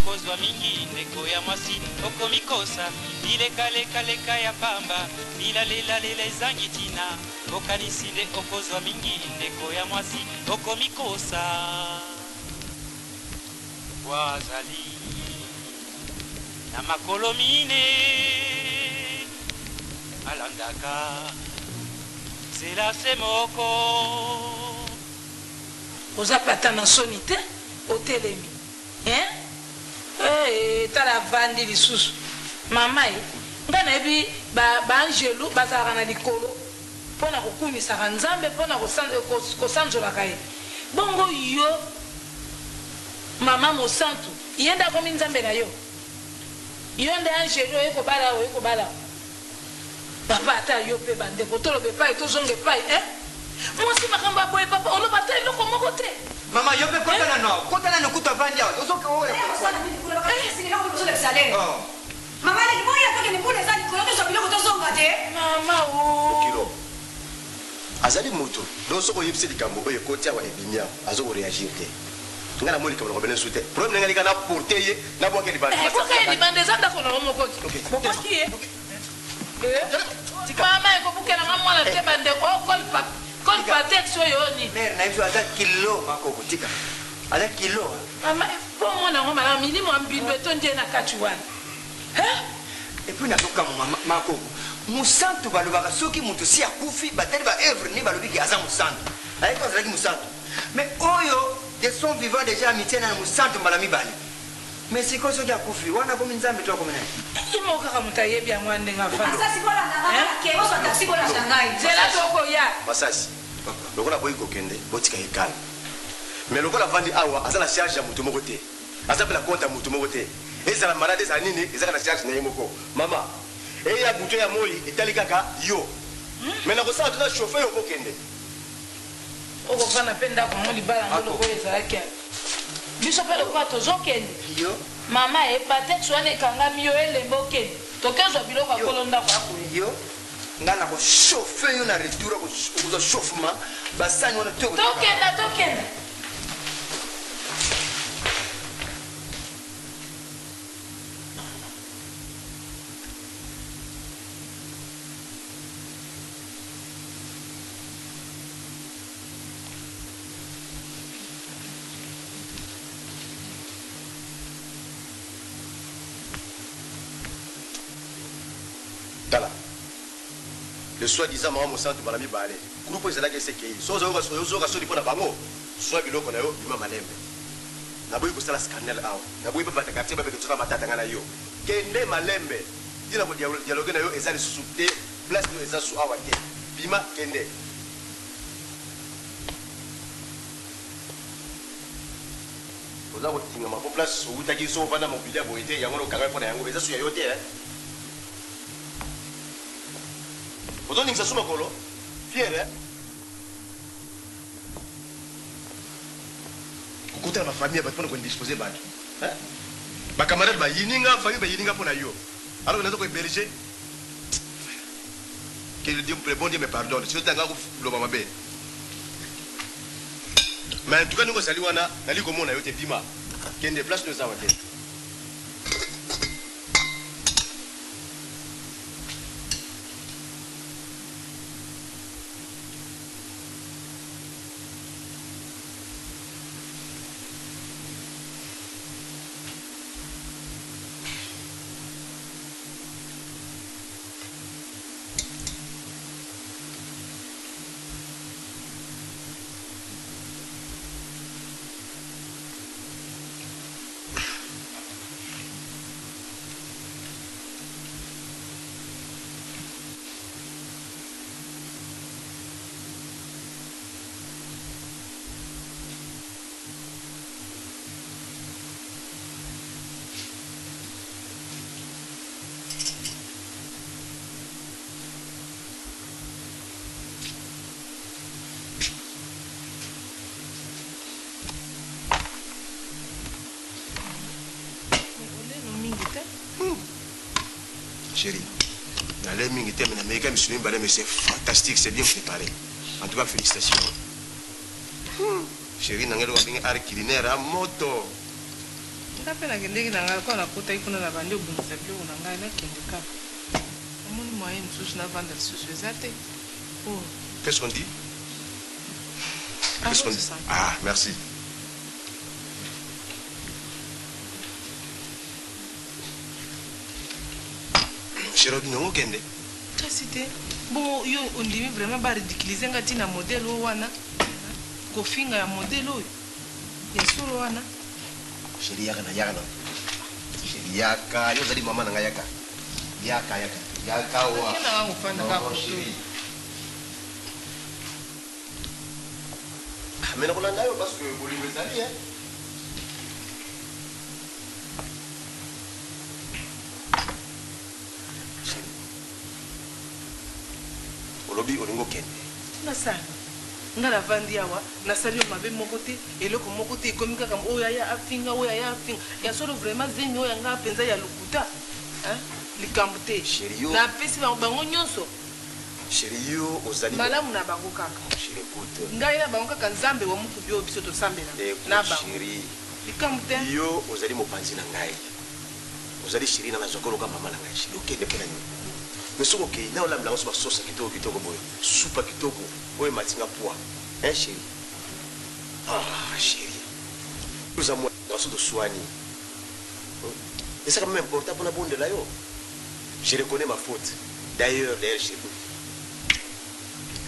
okozwa mingi ndeko ya mwasi okomikosa bilekalekaleka ya pamba bilalelalela ezangi ntina okanisi nde okozwa mingi ndeko ya mwasi okomikosa wazali na makolo mine alandaka nzela se moko. Oza pe ata na soni te otelemi hein eeh tala avandi lisusu mama eh nga nayebi ba ba angelu bazalaka na likolo pona kokumisaka nzambe pona kosanzolaka ye bongo yo mama mosantu ye nde akomi nzambe na yo yo nde angelu oye kobala awa oye kobala awa Papa ata yo pe ba ndeko toloba epai tozonga epai eh mwasi makambo ya boye papa oloba ata eloko moko te. Mama yo pe kota nanu awa kota nanu kutu avandi awa ozo oyo Kosala nini kuna bakasi eloko bozolekisa lelo. Oh. Mama leki boya tokende mbula eza likolo tozwa biloko tozonga te. Mama ooh. Bokilo azali moto donc soki oyebisi likambo oyo ekoti awa ebimi awa azo ko reagir te nga namoni likambo na kobela lisusu te problème na nga lika na porte ye na bwaka ye libanda Eh, bwaka ye libanda eza ndako na yo moko te bobwaki ye Eh, mama ekobukela nga mwana te bandeko oh, col col patex oyo nini Mère na biso aza kilo makoko tika aza kilo. Mama po mwana yango malamu milimo ya mbindo etondi ye na kati wana Eh? Et puis nazokamwa mama makoko mosantu balobaka soki moto si akufi batali ba œuvre nde balobi ke aza mosantu ayebi azalaki mosantu mais oyo de son vivant déjà amitie nanu mosantu mbala mibale mais sikoyo soki akufi wana akomi nzambe to akomi nani? Ye moko kaka moto ayebi yango wana ndenge afandi. Masasi bolanda nga kaka ke bozwa taxi bolanda ngai. Nzela tokoya. Masasi lokola aboyi kokende botika ye calme mais lokola avandi awa aza na charge ya mutu moko te aza pe na compte ya mutu moko te ezala malade ezala nini eza kaka na charge na ye moko mama eya butu eya moyi etali kaka yo mais nakosala tout na chauffer yo okokende. Oko vanda pe ndaku yango libala yango lokola ezalaki ya biso pe lokola tozo kende mama e patex wana ekangami yo elemba okende toke zua biloko ya kolo ndaku akoya. Yo nga nako chauffer yo na retour okozua chauffement ba sani wana tout ekotikala. Tokenda tokenda. Tala le soit disant maman mosantu mbala mibale groupe oyo ezalaki esi ekeyi soki ozoyoka soni mpo na bango zwa biloko na yo bima malembe naboyi kosala scandale awa naboyi mpe bato ya quartier babeke toza matata ngai na yo kende malembe ntina ko dialogue na yo eza lisusu te Place no eza su awa te bima kende. Oza kotingama po place owutaki soki ovanda mobilia boye te yango okangami pona yango eza su ya yo te hein. Ozo ningisa su makolo fier hein. Kokota na ba famille ya bato pona ko indisposer bato hein. Ba camarades ba yini nga famille ba yini nga pona yo alors que naza ko heberger Que le Dieu, le bon Dieu me pardonne. Soki tanga ko loba mabe. Mais en tout cas ndenge ozali wana nali komona yo te bima. Kende place no eza awa te. Chérie, nalei mingi te mais nameki misuni mibale mais c'est fantastique, c'est bien préparé. En tout cas, félicitations. Chérie, na ngai eloko babengi art culinaire ya moto. Nga mpe nakendeki na ngai lokola nakotaki kuna na bandi obongisa biloko na ngai nakende kaka. Namoni moyen mosusu navanda lisusu eza te. Oh. Qu'est-ce qu'on dit? Qu'est-ce qu'on dit? Ah, merci. Chérie, non, okende. Kasi te. Bongo yo ondimi vraiment ba ridiculiser nga ti na modèle oyo wana? Kofinga ya modèle oyo? Ya solo wana? Chérie yaka na yaka na. Chérie yaka, yo ozali mama na ngai yaka. Yaka yaka. Yaka wa. Nakenda nga kofanda kaka Non, chérie. Ah, mais nakolanda yo parce que bolingo ezali hein. Chérie. Olobi olingi okende. Nasala nga navandi awa nasali yo mabe moko te eloko moko te ekomi kaka oyo aya afinga oyo aya afinga ya solo vraiment zemi oyo ya nga mpenza ya lokuta hein? Likambo te Chérie yo napesi bango bango nyonso Chérie yo ozali malamu na bango kaka Chérie écoute ngai na bango kaka nzambe wa mokubi oyo biso tosambela Écoute na bango chérie likambo te yo ozali mopanzi na ngai ozali chérie na nazwaka loka mama na ngai chérie okende mpo na nini mais soki okei na olambela ngo so basosa kitoko kitoko boye supa kitoko oyo emati nga poids hein chérie ah chérie oza mwa so toswani eza quand même important mpona bondela yo. Je reconnais ma faute d'ailleurs d'ailleurs chérie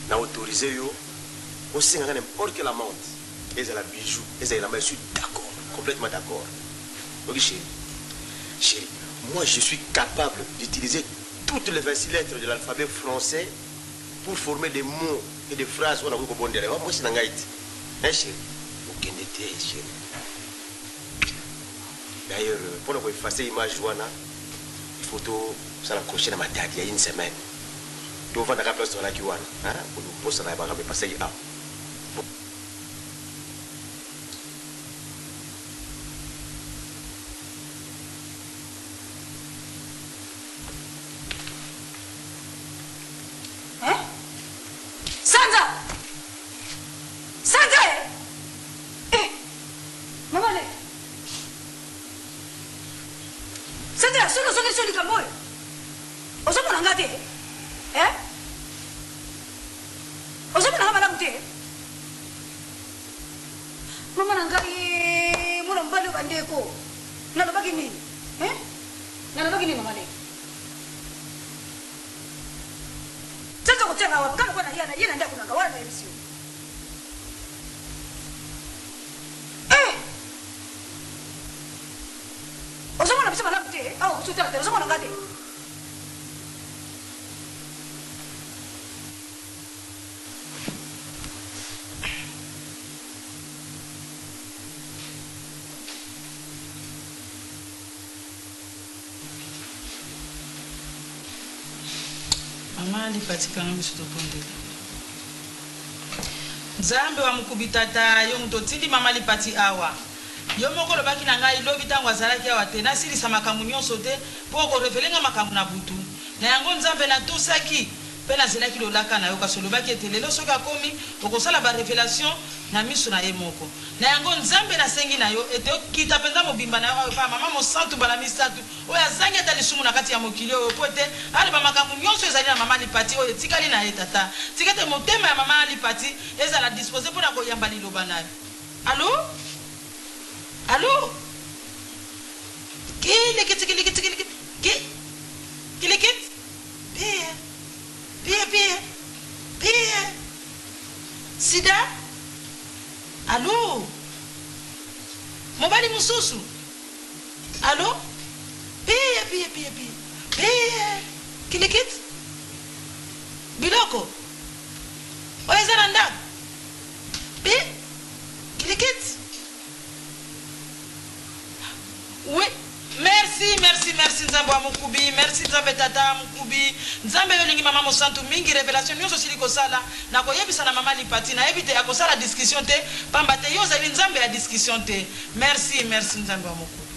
na autorise yo osenga nga n'importe quelle amende ezala bijou ezala elamba je suis d'accord complètement d'accord ok chérie chérie moi je suis capable d'utiliser toutes les 26 lettres de l'alphabet français pour former des mots et des phrases oyo nakoki kobondela yo mwasi na ngai te hein chérie okende te chérie. D'ailleurs pona ko effacer image wana il faut to sala crochet na Matadi ya une semaine. To vanda ka place tozalaki wana hein kobosana ya makambo epasaki awa. Hein? Sanza! Sanza eh! Eh! Mama le. Sandra, soki ozongeli so likambo oyo. Ozomona nga te. Eh? Ozomona nga malamu te. Mama na ngai, mwana mobali oyo bandeko. Nalobaki nini? Eh? Nalobaki nini mama le? Sandra kotia nga wapi? Nga lokola na ye na ye na ndako na nga wana nayebisi yo. Eh! Ozomona biso malamu te awa biso tala te ozomona nga te. Mama Lipa tika nga miso tobondela. Nzambe wa Mukubi Tata, yo moto otindi mama Lipati awa. Yo moko olobaki na ngai lobi tango azalaki awa te nasilisa makambo nionso te po oko reveler ngai makambo na butu. Na yango Nzambe natosaki pe nazelaki lolaka na yo kasi olobaki ete lelo soki akomi okosala ba revelation na miso na ye moko. Na yango Nzambe nasengi na yo ete okita penza mobimba na yo awa epai ya mama mosantu mbala misatu oyo azangi ata lisumu na kati ya mokili oyo, mpo ete aloba makambo nyonso ezali na mama Lipati oyo etikali na ye. Tata, tika ete motema ya mama Lipati ezala dispose mpo na koyamba Liloba na Yo. Allo? Allo? Kilikiti, kilikiti, kilikiti, ki, kilikiti, pie, pie, pie, pie, sida, allo? Mobali mosusu? Allo? Pie, pie, pie, pie, pie, kilikit, biloko oyo eza na ndako, pie, kilikit. Oui, merci, merci, merci Nzambe wa Mukubi, merci Nzambe Tata Mukubi, Nzambe yo olingi mama Mosantu mingi, revelation nionso osili kosala, nakoyebisa na mama Lipati, nayebi te akosala discussion te, pamba te yo ozali Nzambe ya discussion te. Merci merci nzambe wa mokolo.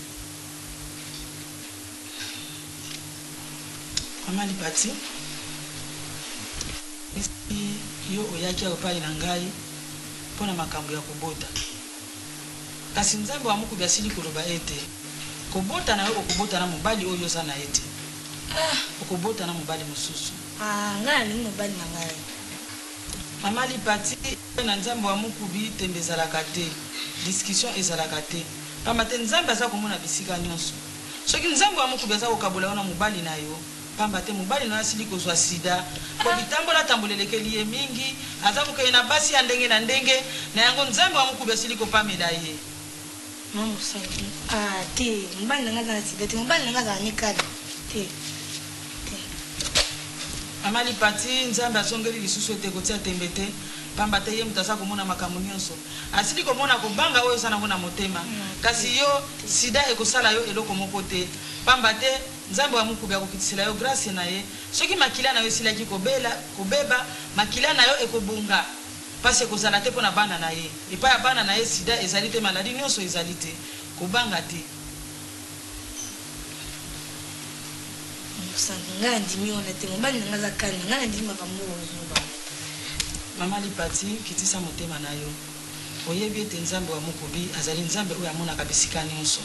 Mama Lipati, yo oyaki awa epai na ngai mpo na makambo ya kobota. Kasi Nzambe wa Mokubi asili koloba ete. Kobota na yo okobota na mobali oyo oza na ye te. Okobota na mobali mosusu. Ah ngai nalingi mobali na ngai. Mama Lipati, Na Nzambe wa Mukubi tembe ezalaka te, discussion ezalaka te. Pamba te Nzambe aza komona bisika nionso. Soki Nzambe wa Mukubi aza kokabola yo na mobali na yo, pamba te mobali na yo asili kozua sida, po bitambola tambola elekeli ye mingi, aza kokende na basi ya ndenge na ndenge, na yango Nzambe wa Mukubi asili kopamela ye. Mama Mosantu, Ah te, mobali na ngai aza na sida te, mobali na ngai azalaka ne calme te, te. Mama Lipati, Nzambe azongeli lisusu ete kotia tembe te, pamba te ye moto aza komona makambo nionso. Asili komona kobanga oyo oza nango na motema. Kasi yo, sida ekosala yo eloko moko te, pamba te Nzambe wa Mukubi akokitisela yo grace na ye. Soki makila na yo esilaki kobela, kobeba, makila na yo ekobonga. Pasi ekozala te mpo na bana na ye. Epai ya bana na ye sida ezali te, maladi nionso ezali te. Kobanga te. Mosantu, ngai nandimi wana te, mobali na ngai aza calme, ngai nandimi makambo oyo ozoloba wana te. Mama Lipati, kitisa motema na yo. Oyebi ete Nzambe wa Mokobi azali Nzambe oyo amonaka bisika nionso.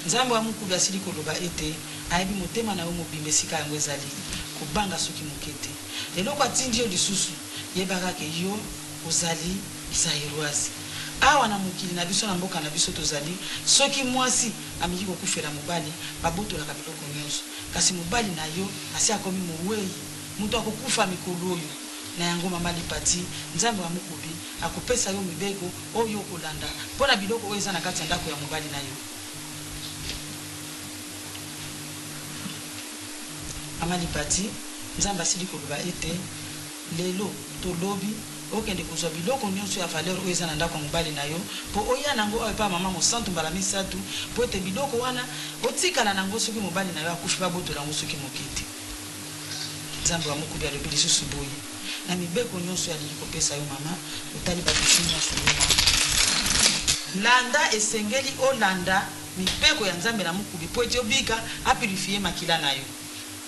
Nzambe wa Mokubi asili koloba ete ayebi motema na yo mobimba esika yango ezali. Kobanga soki moke te. Eloko atindi yo lisusu, yebaka ke yo ozali Zairoise. Awa na mokili na biso, na mboka na biso tozali, soki mwasi ameki kokufela mobali, babotolaka biloko nionso. Kasi mobali na yo asi akomi moweyi, moto akokufa mikolo oyo. Na yango, mama Lipati, Nzambe wa Mokobi akopesa yo mibeko oyo okolanda mpo na biloko oyo eza na kati ya ndako ya mobali na yo. Mama Lipati, Nzambe asili koloba ete lelo to lobi okende kozwa biloko nionso ya valeur oyo eza na ndako ya mobali na yo mpo oya na yango awa epai ya mama Mosantu mbala misatu mpo ete biloko wana otikala na yango soki mobali na yo akufi babotola yango soki moke te. Nzambe wa Mokubi alobi lisusu boye, Na mibeko nionso oyo alingi kopesa yo mama, otali ba bijoux nionso oye na yango. Landa, esengeli olanda mibeko ya Nzambe na Mokubi mpo ete obika, a purifier makila na yo.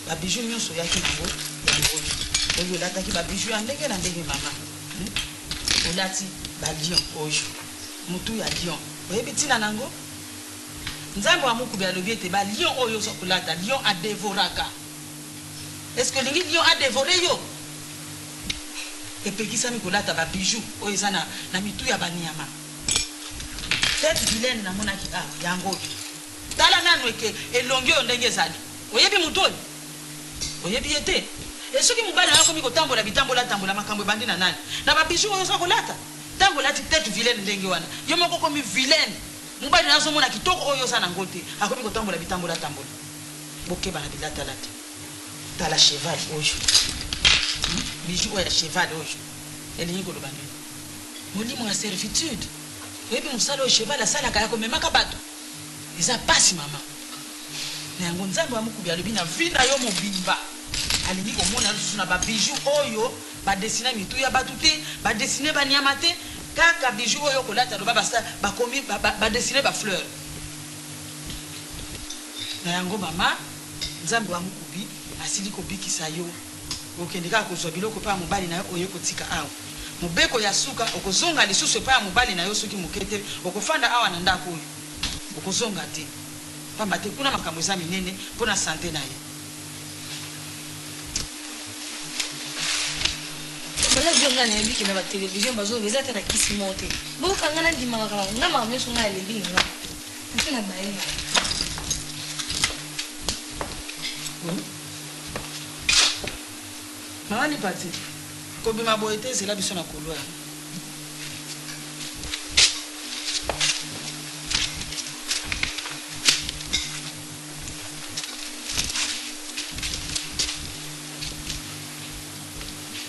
Ba bijoux nionso oyaki na yango, yango oyo. Lobi olataki ba bijoux ya ndenge na ndenge mama. Hum? Olati ba lion oyo. Mutu ya lion. Oyebi tina na yango? Nzambe wa Mokubi alobi ete ba lion oyo oza kolata, lion a devoraka. Est ce que olingi lion a devorer yo? Epekisami kolata ba bijoux oyo eza na, na mitu ya ba nyama. Tete vilaine namonaki awa, yango oyo. Tala nanu eke elongi oyo ndenge ezali. Oyebi mutu oyo? Oyebi ye te? Et soki mobali na yo akomi kotambola bitambola tambola, makambo ebandi na nani? Na ba bijoux oyo oza kolata? Tango olati tete vilaine ndenge wana, yo moko okomi vilaine. Mobali na yo azomona kitoko oyo oza nango te, akomi kotambola bitambola tambola. Bokeba na bilata lata. Tala cheval oyo. Bijou oyo ya cheval oyo elingi koloba nini? Molimo ya servitude. Oyebi mosala oyo cheval asalaka ya komemaka bato? Eza pasi mama. Na yango Nzambe wa Mukubi alobi na vie na yo mobimba alingi komona yo lisusu na ba bijoux oyo ba dessina mitu ya batu te, ba dessiner ba nyama te, kaka bijoux oyo okolata loba bakomi ba dessiner ba fleurs. Na yango mama, Nzambe wa Mukubi asili kobikisa yo. Okende kaka kozua biloko epai ya mobali na yo oye kotika awa. Mobeko ya suka, okozonga lisusu epai ya mobali na yo soki moke te, okofanda awa na ndako oyo. Okozonga te. Pamba te kuna makambo eza minene mpo na sante na ye. Maladi oyo ngai nayebi ke na ba television bazoloba eza ata na kisi moko te. Boyoka ngai nandima makambo ngai makambo nyonso ngai nalembi na ngai. Nasi na baye na. Mama Lipati, kobima boye te, zela biso na couloir.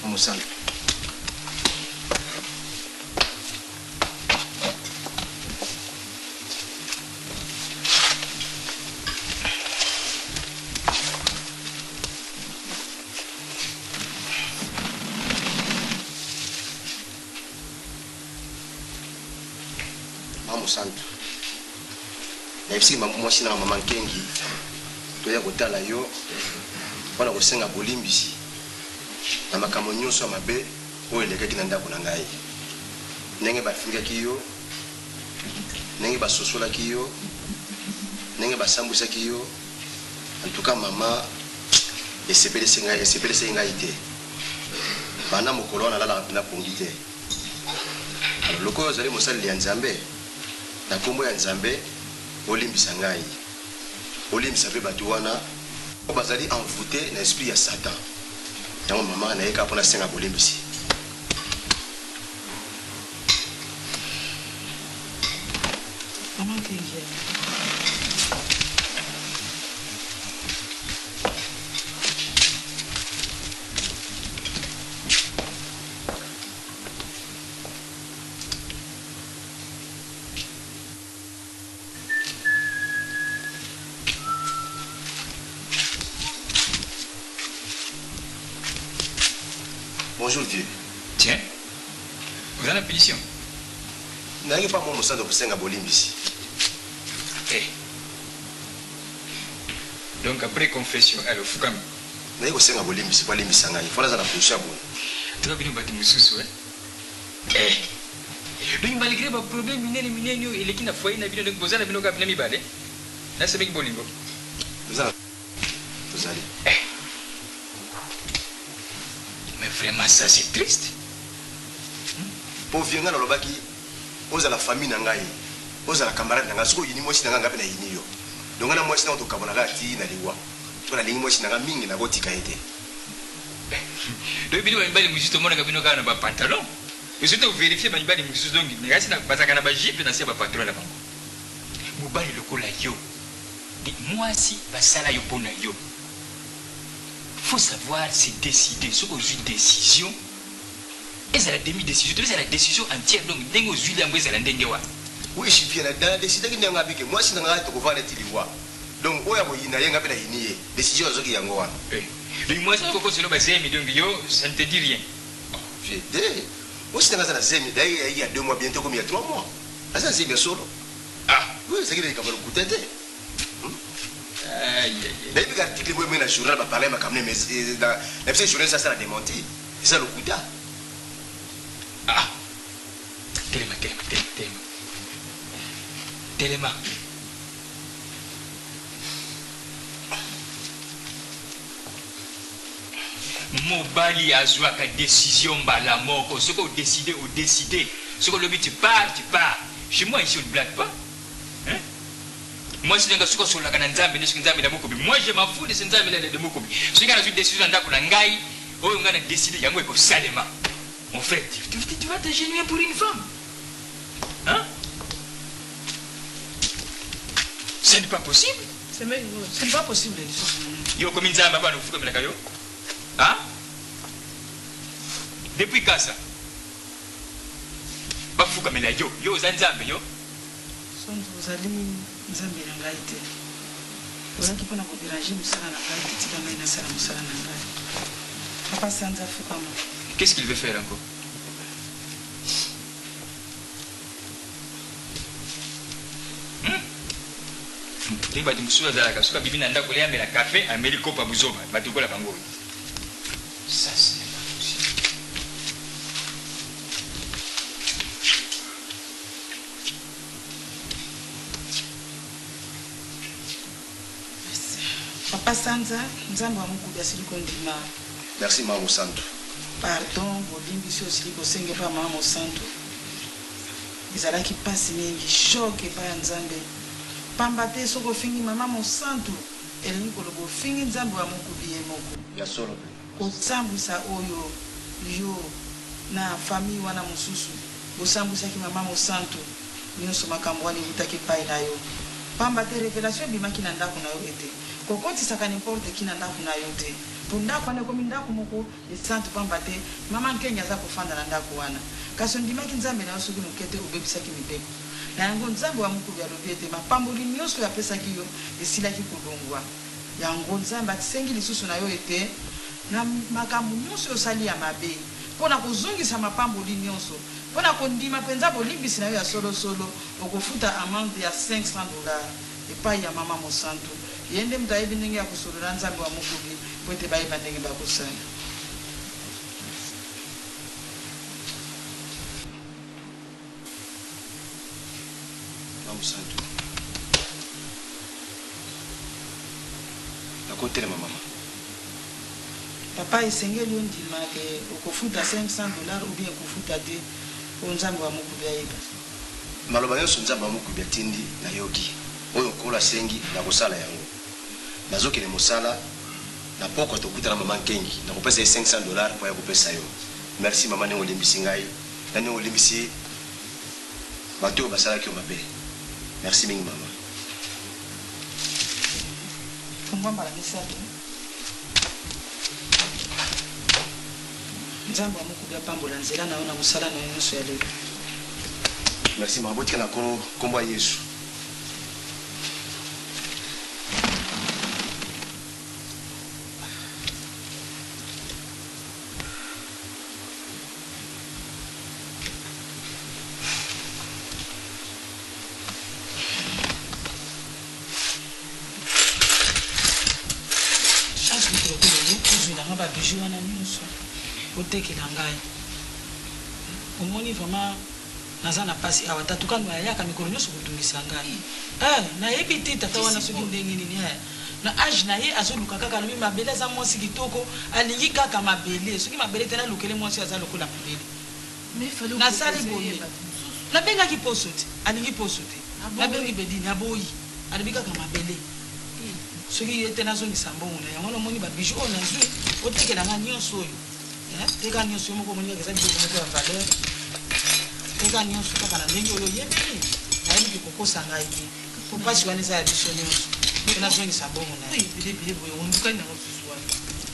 Mosantu. Mama Mosantu, nayebisiki mwasi na mama Nkengi toya kotala yo mpo na kosenga bolimbisi na makambo nyonso ya mabe oyo elekaki na ndako na ngai, ndenge bafingaki yo, ndenge basosolaki yo. Ndenge basambwisaki yo, en tout cas mama esepelisi ngai, esepelisaki ngai te. Banda mokolo wana nalalaka mpenza pongi te. Alors lokola ozali mosaleli ya Nzambe, na kombo ya Nzambe olimbisa ngai, olimbisa mpe bato wana oyo bazali envoute na esprit ya Satan. Yango mama naye kaka mpo nasenga bolimbisi. Maman Kengia. Bonjour vieux. Tiens, oza na punition? Nayaki pa mwa mosantu kosenga bolimbisi. Eh. Donc après confession, alors fukami. Naye kosenga bolimbisi po alimbisa ngai. Fo naza na position ya boye. Toka bino bato mosusu eh. Eh. Donc malgré ba problème minene minene oyo eleki na foyer na bino donc boza na bino kaka bino mibale. Na semeki bolingo. Toza tozali. Eh. Mais vraiment ça c'est triste. Po vieux ngai nalobaki ozala famille na ngai, ozala camarade na ngai, soki oyini mwasi na ngai ngai pe nayini yo. Donc ngai na mwasi na yo tokabwana kaka ti na liwa. Po nalingi mwasi na ngai mingi nakotika ye te. Donc bino ba mibali mosusu tomonaka bino kaka na ba pantalon. Mais soki to verifier ba mibali mosusu donc kasi bazalaka na ba jupe na se ya ba pantalon na bango. Mobali lokola yo, mwasi basala yo po na yo. Faut savoir se decider, soki ozui decision ezala demi decision te, ezala decision entière donc ndenge ozuili yango ezala ndenge wana. Oui je viens na decidaki ndenge nga bike mwasi na nga tokovanda ti liwa. Donc oyo akoyina ye nga pe nayini ye decision nazwaki yango wana. Eh donc mwasi akoki kokosela yo ba zemi donc yo ça ne te dit rien. Oh vieux te mwasi nanga aza na zemi d'ailleurs il ya 2 mois bientot ekomi ya 3 mois aza na zemi ya solo. Ah oui ezalaki na likambo ya lokuta te. Nayebi ka article moko ebimi na journal ba parler makambo ne mais na biso journaliste asala dementi eza lokuta. Ah telema telema telema telema telema. Mobali azwaka decision mbala moko, soki o decide o decide, soki olobi tu pars tu pars. Chez moi ici on ne blague pas hein. Mwasi na nga soki asololaka na Nzambe nde soki Nzambe na mokobi, moi je m'en fous de ce Nzambe là de mokobi. Soki nga nazwi decision na ndako na ngai, oyo nga na decide yango ekosalema. Mon frère, tu, tu, tu vas t'agenouiller pour une femme Hein? Ce n'est pas possible. Ce n'est pas possible lisusu. Yo okomi nzambe abana ofukamelaka yo? Hein? Depuis kasa bafukamela yo, yo oza nzambe yo? Sonzo ozali nzambe na ngai te. Ozalaki mpo na koderange mosala na ngai te, tika ngai nasala mosala na ngai. Papa Sanza fukama. Qu'est-ce qu'il veut faire encore? Ndenge bato mosusu bazalaka soki abimi na ndako leye amela kafe ameli kopa buzoba bato lokola bango oyo ça ce n'est pas possible. Papa Sanza, Nzambe wa Mokubi asili kondima. Merci mama mosantu. Pardon, bolimbisi osili kosenga epai ya mama mosantu. Ezalaki mpasi mingi, choc epai ya Nzambe. Pamba te soki ofingi mama mosantu, elingi koloba ofingi Nzambe wa Mokubi ye moko. Ya solo mpe. Kosambwisa oyo yo na famille wana mosusu bosambwisaki mama mosantu. Nionso makambo wana ewutaki epayi na yo. Pamba te revelation ebimaki na ndaku na yo ete kokotisaka n'importe qui na ndaku na yo te. Po ndaku wana ekomi ndaku moko esantu pamba te mama Nkenya aza kofanda na ndaku wana. Kasi ondimaki Nzambe na yo soki moke te obebisaki mibeko. Na yango Nzambe wa Mukubi alobi ete mapamboli nionso oyo apesaki yo esilaki kolongua. Yango Nzambe asengi lisusu na yo ete na makambo nionso oyo osali ya mabe, po na kozongisa mapamboli nionso, Mpo na kondima mpenza bolimbisi na yo ya solosolo, okofuta amande ya 500 dollars epayi ya Mama Mosantu. Ye nde moto ayebi ndenge ya kosolola na Nzambe wa Mokubi mpo ete bayeba ndenge bakosala. Mama Mosantu. Nakotelema mama. Papa esengeli ondima ke okofuta 500 dollars ou bien kofuta te po Nzambe wa Mokubi ayeba. Maloba nyonso Nzambe wa Mokubi atindi nayoki. Oyo Nkolo asengi nakosala yango. Nazokende mosala, na pokwa tokutana mama Nkengi, nakopesa ye 500 dollars po aya kopesa yo. Merci mama ndenge olimbisi ngai na ndenge olimbisi bato oyo basalaki yo mabe. Merci mingi mama. Fungwa mbala misatu. Nzambe wa Mokubi apambola nzela na yo na mosala na yo nyonso ya lelo. Merci mama, botika na Nkolo kombo ya Yesu. Chance kutu lokola oyo ozwela nga ba bijoux wana nionso otekela ngai omoni vraiment naza na pasi awa tatu kano ayaka mikolo nionso kotungisa ngai eh nayebi te tata wana soki ndenge nini eh na age na ye azoluka kaka alobi mabele aza mwasi kitoko alingi kaka mabele soki mabele te nalukele mwasi oyo aza lokola mabele Nasali boye nabengaki poso te alingi poso te nabengi bedini aboyi alobi kaka mabele soki ye te nazongisa mbongo na yango wana omoni ba bijoux oyo nazui otekela nga nionso oyo teka nionso yo moko omoni kaka eza biloko moko ya valeur teka nionso kaka na ndenge oyo oyebeli nayebi ke kokosa ngai te po pasi wana eza ya biso nionso po nazongisa mbongo na ye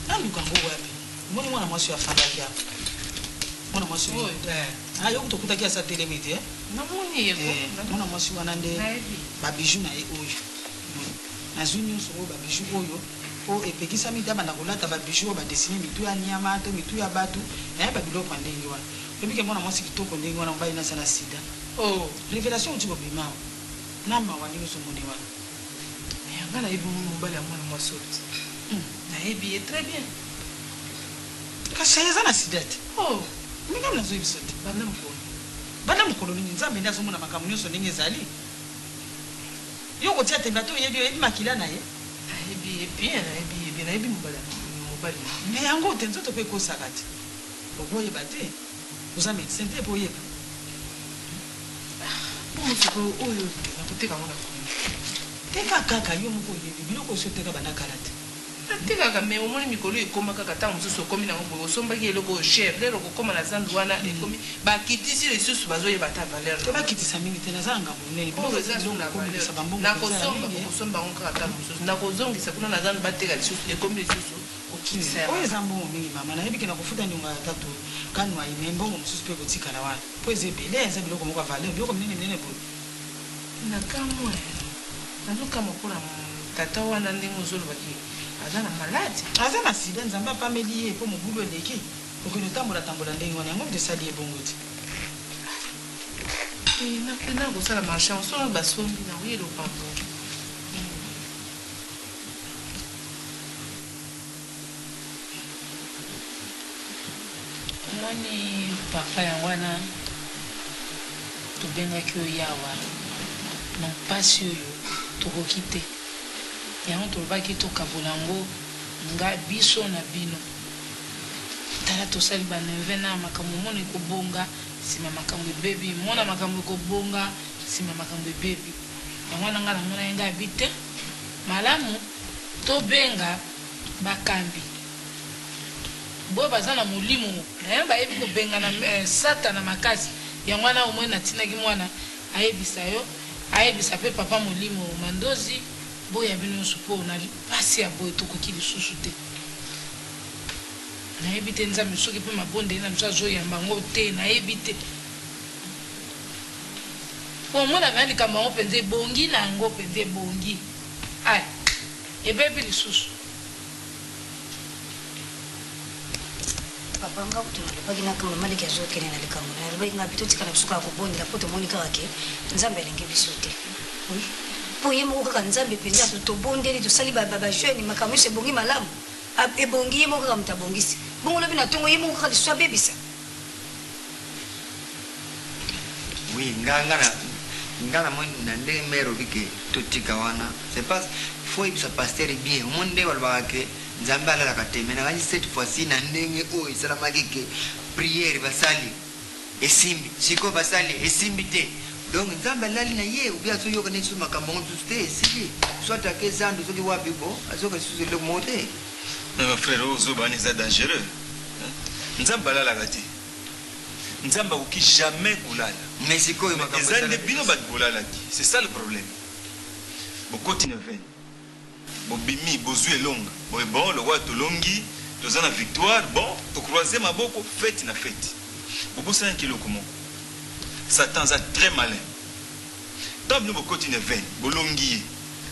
naluka yango wapi Omoni mwana mwasi oyo afandaki awa? Mwana mwasi oyo. Eh, ah, yo kutu okutaki asi atelemi te. Namoni ye ko. Eh, mwana mwasi wana nde ba bijoux na ye oyo. Nazwi nyonso oyo ba bijoux oyo po epekisami te abanda kolata ba bijoux oyo ba dessiner mitu ya nyama to mitu ya batu, eh, ba biloko ya ndenge wana. Oyebi ke mwana mwasi kitoko ndenge wana mobali na aza na sida. Oh. Revelation euti kobima awa. Na mawa ndenge ozomona ye wana. Mais nga nayebi mobali ya mwana mwasi oyo te. Nayebi ye très bien. Kasi aza na sida te. Oh! Mais nga nazo yebisa te. Banda mokolo nini? Banda mokolo nini? Nzambe nde azomona makambo nionso ndenge ezali. Yo okotia tembe ata oyebi oyebi makila na ye. Nayebi ye bien, nayebi ye bien, nayebi mobali mobali na ye. Mais yango te nzoto pe ekosaka te. Okoyeba te. Oza medecin te po oyeba. Ah, bongo sikoyo oyo nakoteka yango na combien? Teka kaka yo moko oyebi biloko osi oteka banda kala te. Natekaka mais omoni mikolo oyo ekoma kaka tango mosusu okomi nango boye osombaki eloko oyo cher lero okokoma na zandu wana ekomi bakitisi lisusu bazoyeba ata valeur Te bakitisa mingi te naza na ngambo monene biloko eza lisusu na valeur nakosomba okosomba yango kaka tango mosusu nakozongisa kuna na zandu bateka lisusu ekomi lisusu kokitisa ya Oyo eza mbongo mingi mama nayebi ke nakofuta niongo ya tatu Kanuayi mais mbongo mosusu pe ekotikala wana po eza ebele eza biloko moko ya valeur biloko minene minene boye. Nakamwe. Nazokamwa pona tata wana ndenge ozoloba ke aza na malade. Aza na sida nzambe apameli ye po mobulu eleki kokende otambola tambola ndenge wana yango mutu esali ye bongo te. Eh na kosala marche yango soki basombi nakoya eloko ya boye. Omoni papa yango wana tobengaki yo yawa na pasi oyo tokoki te yango tolobaki tokabola yango nga biso na bino tala tosali ba neuvaine makambo omona ekobonga sima makambo ebebi mona makambo ekobonga sima makambo ebebi yango wana nga namonaki nga abi te malamu Tobenga bakambi boyo baza na molimo eh, bayebi kobengana eh, satana makasi. Yango wana omoni natindaki mwana ayebisa yo, ayebisa pe papa molimo Mandozi, boya bino nyonso po na pasi ya boye tokoki lisusu te. Nayebi te Nzambe soki pe mabondeli na biso azoyamba yango te, nayebi te. Po omona penza likambo yango penza ebongi na yango penza ebongi. Ay ebebi lisusu. Papa nga kutu nalobaki na mama leki azo kende na likambo na nalobaki nga totika na biso kaka kobondela po tomoni kaka ke nzambe alingi biso te oui po ye moko kaka nzambe mpenza tobondeli tosali ba ba jeune makambo nyonso ebongi malamu ebongi ye moko kaka moto abongisi bongo lobi na tongo ye moko kaka lisusu abebisa Oui, nga nga na Nga namoni na ndenge mère olobi ke totika wana c'est pas faut oyebisa pasteur bien omoni ndenge balobaka ke nzambe alalaka te mais nakanisi cette fois ci na ndenge oyo esalamaki ke prière basali esimbi sikoyo basali esimbi te donc nzambe alali na ye ou bien azoyoka nde lisusu makambo yango lisusu te esili soit ake zando soki wapi bo azoyoka lisusu eloko moko te. Mais ma frère oyo zoba wana eza dangereux nzambe alalaka te nzambe akoki jamais kolala Mais sikoyo makambo eza nde esalami. bino batu bolalaki c'est ça le problème bokoti na veine bobimi bozui elonga boye bon lokola tolongi toza na victoire bon to croiser maboko fete na fete bobosanaki eloko moko satan aza très malin tango bino bokoti na veine bolongi ye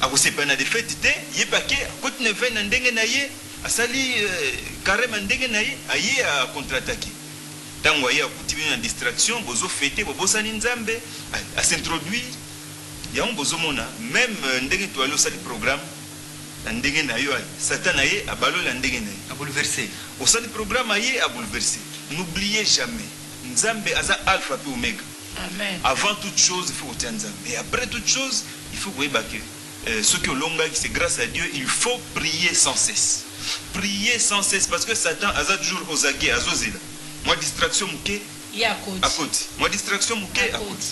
akosepela na defaite te ye pe ake akoti na veine na ndenge na ye asali careme ya ndenge na ye aye a contre attaquer Tango aye akuti bino na distraction bozo fete bobosani nzambe a s'introduire yango bozo mona meme ndenge toali osali programme na ndenge nayo aye satan aye abaloli na ndenge naye A bouleverser. Osali programme aye a bouleverser n'oubliez jamais nzambe aza alpha pe omega Amen. avant toute chose il faut kotia nzambe et après toute chose il faut koyeba que soki olongaki c'est grace à Dieu il faut prier sans cesse prier sans cesse parce que satan aza toujours aux aguets azozela Mwa distraction muke Ye akoti. akoti. Mwa distraction muke Akoti. akoti.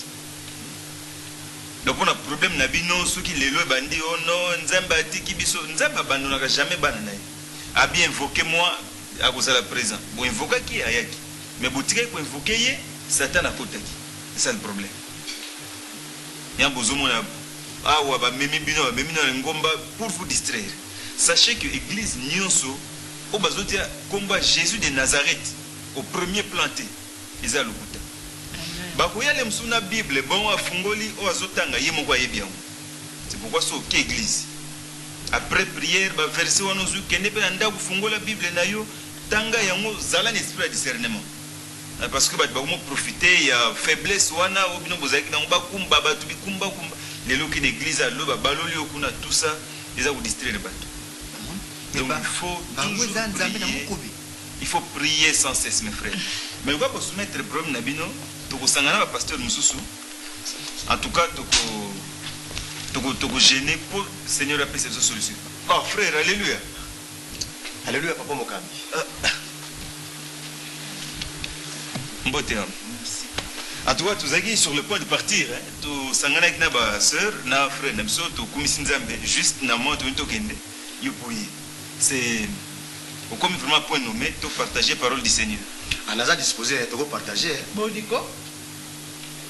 Donc pona problème na bino soki lelo ebandi oh non Nzambe atiki biso, Nzambe abandonaka jamais bana na ye. Abi invoquer moi akozala present. Bo invokaki ye ayaki. Mais botikaki ko invoquer ye Satan akotaki. C'est ça le problème. Yango bozomona awa bamemi bino bamemi bino na lingomba pour vous distraire. Sachez que eglise nionso oyo bazo tia kombo ya Jesus de Nazareth au premier plan te eza ya lokuta. Bakoya le mosusu na bible bongo afungoli oyo azo tanga ye moko ayebi yango. C'est pourquoi soki oke eglise après prière ba verset wana ozui kende pe na ndaku fungola bible na yo tanga yango zala na esprit ya discernement parce que batu bakomi ko profiter ya faiblesse wana oyo bino bozalaki nango bakumba batu bikumba kumba lelo oke na eglise alo babaloli yo kuna tout ça eza ko distraire batu. Donc il faut Bango toujours eza nzambe na prier, mokubi. il faut prier sans cesse mes frères. Mais lokola bo soumettre problème na bino, tokosangana na ba pasteurs mosusu. En tout cas toko toko toko gêner po Seigneur apesa biso solution. Oh frère, alléluia. Alléluia papa mokambi. Mbote. En tout cas, tozalaki sur le point de partir, hein. Tosanganaki na ba sœurs na frère na biso, tokumisi Nzambe juste na moment tolingi tokende, yo pe oye. C'est okomi vraiment point nommé, to partager parole du Seigneur. Ah naza dispose hein, toko partager hein. Boni ko?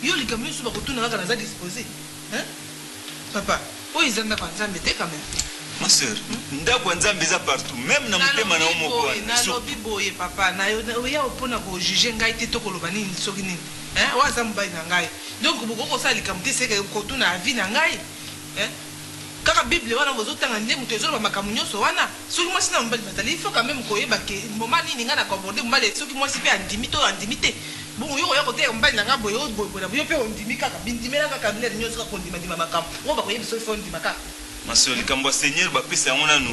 Yo likambo nionso bakotuna kaka naza dispose hein? Papa, oyo eza ndako ya Nzambe te quand meme. Ma sœur, ndako ya Nzambe eza partout, meme na motema na yo Nalobi moko boye, wana. Surtout. nalobi boye papa, na oya pona ko juger ngai te to koloba nini soki nini hein, oyo aza mobali na ngai donc bokoki kosala likambo te seke kotuna avis na ngai hein. Kaka bible wana bozo tanga nde mutu ezo loba makambo nionso wana, soki mwasi na mobali bazali il faut quand meme koyeba ke moment nini ngai nako aborder mobali soki mwasi pe andimi to andimi te. Bongo yo okoya koteya mobali na ngai boye oyo boye boye na boye yo pe ondimi kaka bindimela kaka neti nionso kaka kondima ndima makambo oyo bakoyebisa yo il faut ondima kaka. Ma soeur likambo ya seigneur bapesa yango nanu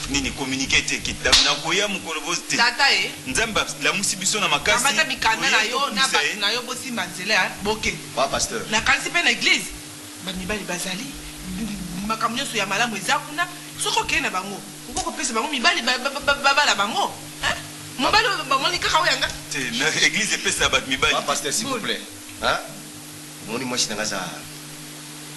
nini communique te ke nakoya mokolo bo te Tata e. Nzambe alamusi biso na makasi Kamata mikanda na toye yo na tokumisa batu ye. na yo bosimba nzela bokende. Papa pasteur. Nakanisi pe na eglise ba mibali bazali makambo nionso ya malamu eza kuna soki okei na bango okoki kopesa bango mibali babala bango hein mobali oyo bamoni kaka oyo ya nga. Te na eglise epesaka batu mibali Papa te. pasteur s'il vous plait hein omoni mwasi na nga aza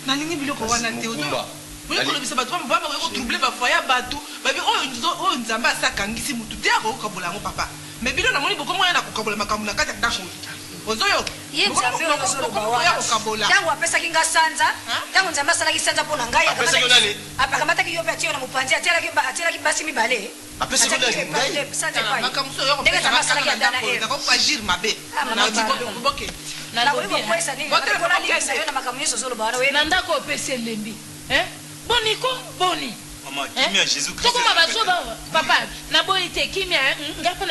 Nalingi biloko wana te ozo mokumba oye kolobisa batu pamba pamba oye ko troubler ba foyer ya batu babi oyo oyo nzambe asi akangisi mutu te akoki kokabola yango papa mais bino namoni bokomi koya na kokabola makambo na kati ya ndako ozo yoka Ye bokomi Nzambe oyo ozoloba bokomi koya wana, kokabola tango apesaki nga sanza, tango Nzambe asalaki sanza mpo na ngai, Apesaki yo akamataki, nani? akamataki yo mpe atie yo na mopanzi, atielaki, atielaki basi mibale, Apesaki yo atiaki nani? yo epai, Ngai? sanza Tala epai. makambo mosusu oya Ndenge kopesa Nzambe nga kaka asalaki na Adam na ndako oyo Eve. nakoki ko agir mabe Ah, mama, na pardon. bokende Nakoki Nalobi hein. kokweyisa nini? Botelema Mpo nalimbisa bokende yo na makambo nyonso ozoloba wana, oyebi. Na ndako oyo pe esi elembi hein boni ko boni Maman hein kimia Jesus Christ tokoma ezalaka ba zoba te. awa papa naboyi te kimia hein nga pe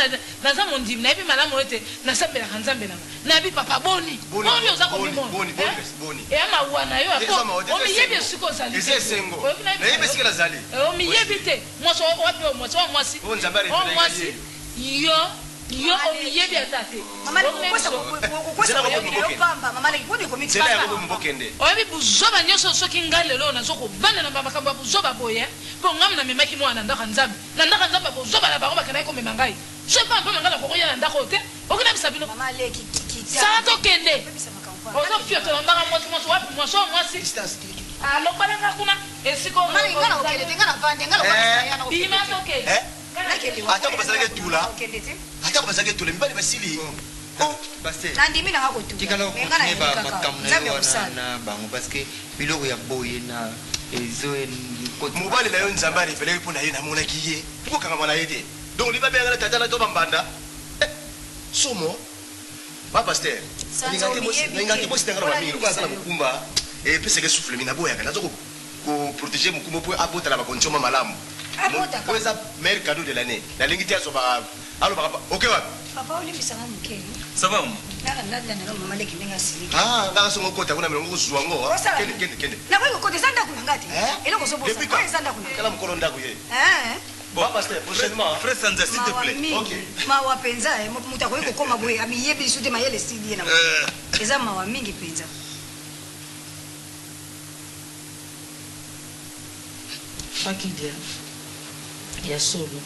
naza mondimi nayebi malamu ete nasambelaka nzambe nanga nayebi papa boni Boni boni oza boni komimona boni boni hein kasi boni. eya mawa na yo Te po eza mawa te eza omiyebi esengo. esika ozali Eza te esengo. oyoki nayebisa Nayebi yo esika nazali. omiyebi te mwasi wapi oyo mwasi oyo mwasi Oyo Nzambe a oyo revelaki mwasi ye. yo. Yo omiyebi ata te. Nzela yango boye bokende. Oyebi buzoba nioso soki ngai lelo oyo nazo kovanda na ba makambo ya buzoba boye po ngai namemaki mwana na ndako ya nzambe na ndako ya nzambe ya bozoba na bango bakendaki komema ngai soki pamba pamba ngai nakoki koya na ndako oyo te oki nayebisa bino sala tokende ozo fiotola mbanga mwasi mwasi wapi mwasi oyo mwasi alobala nga kuna esika oyo bima tokende Atako bazalaki etula, atako bazalaki etula, mibali basili. Oh. Nandimi nanga kotula Tikala mais nga okontinue nalingi ba kaka makambo na Nzambe yo ya wana kosala. na bango parce que biloko ya boye na ezo ekoti Mobali na yo Nzambe a revelaki mpo na ye, namonaki ye. Pourquoi okangama na ye te? Donc olingi babenga nga na tata na to ba mbanda? Eh! Somo. Ba pasteur, Sanza nalingaka te mwasi, omiyebi nalingaka te te mwasi na nga mpo aloba mingi lokola aza nalimbisa na yo. mokumba, epesaka ye souffle mingi, naboyaka. Nazo ko ko proteger mokumba mpo abota na ba conditions ma malamu. Abotaka. Oyo eza meilleur cadeau de l'annee. Nalingi te azwa ba alobaka pa oke wapi? Papa olimbisa nga moke. Ça va maman? Naka nalanda nanu mama leki ndenge asiliki. Ah nga songo okota kuna melongo kozua ngo. Osala Kende nini? kende kende. Nakoki kokota eza ndako na nga te. Eh? Eloko ozobosana. Depuis Oyo quand? eza ndako na nga. Tala mokolo ndako ye. Eh? Bon pasteur prochainement. Frère Sanza s'il te Mawa plaît. mingi. Ok. Mawa penza eh. Moto akoki kokoma boye amiyebi lisusu te mayele esili ye na moto. Eza mawa mingi penza. Fakidia ya solo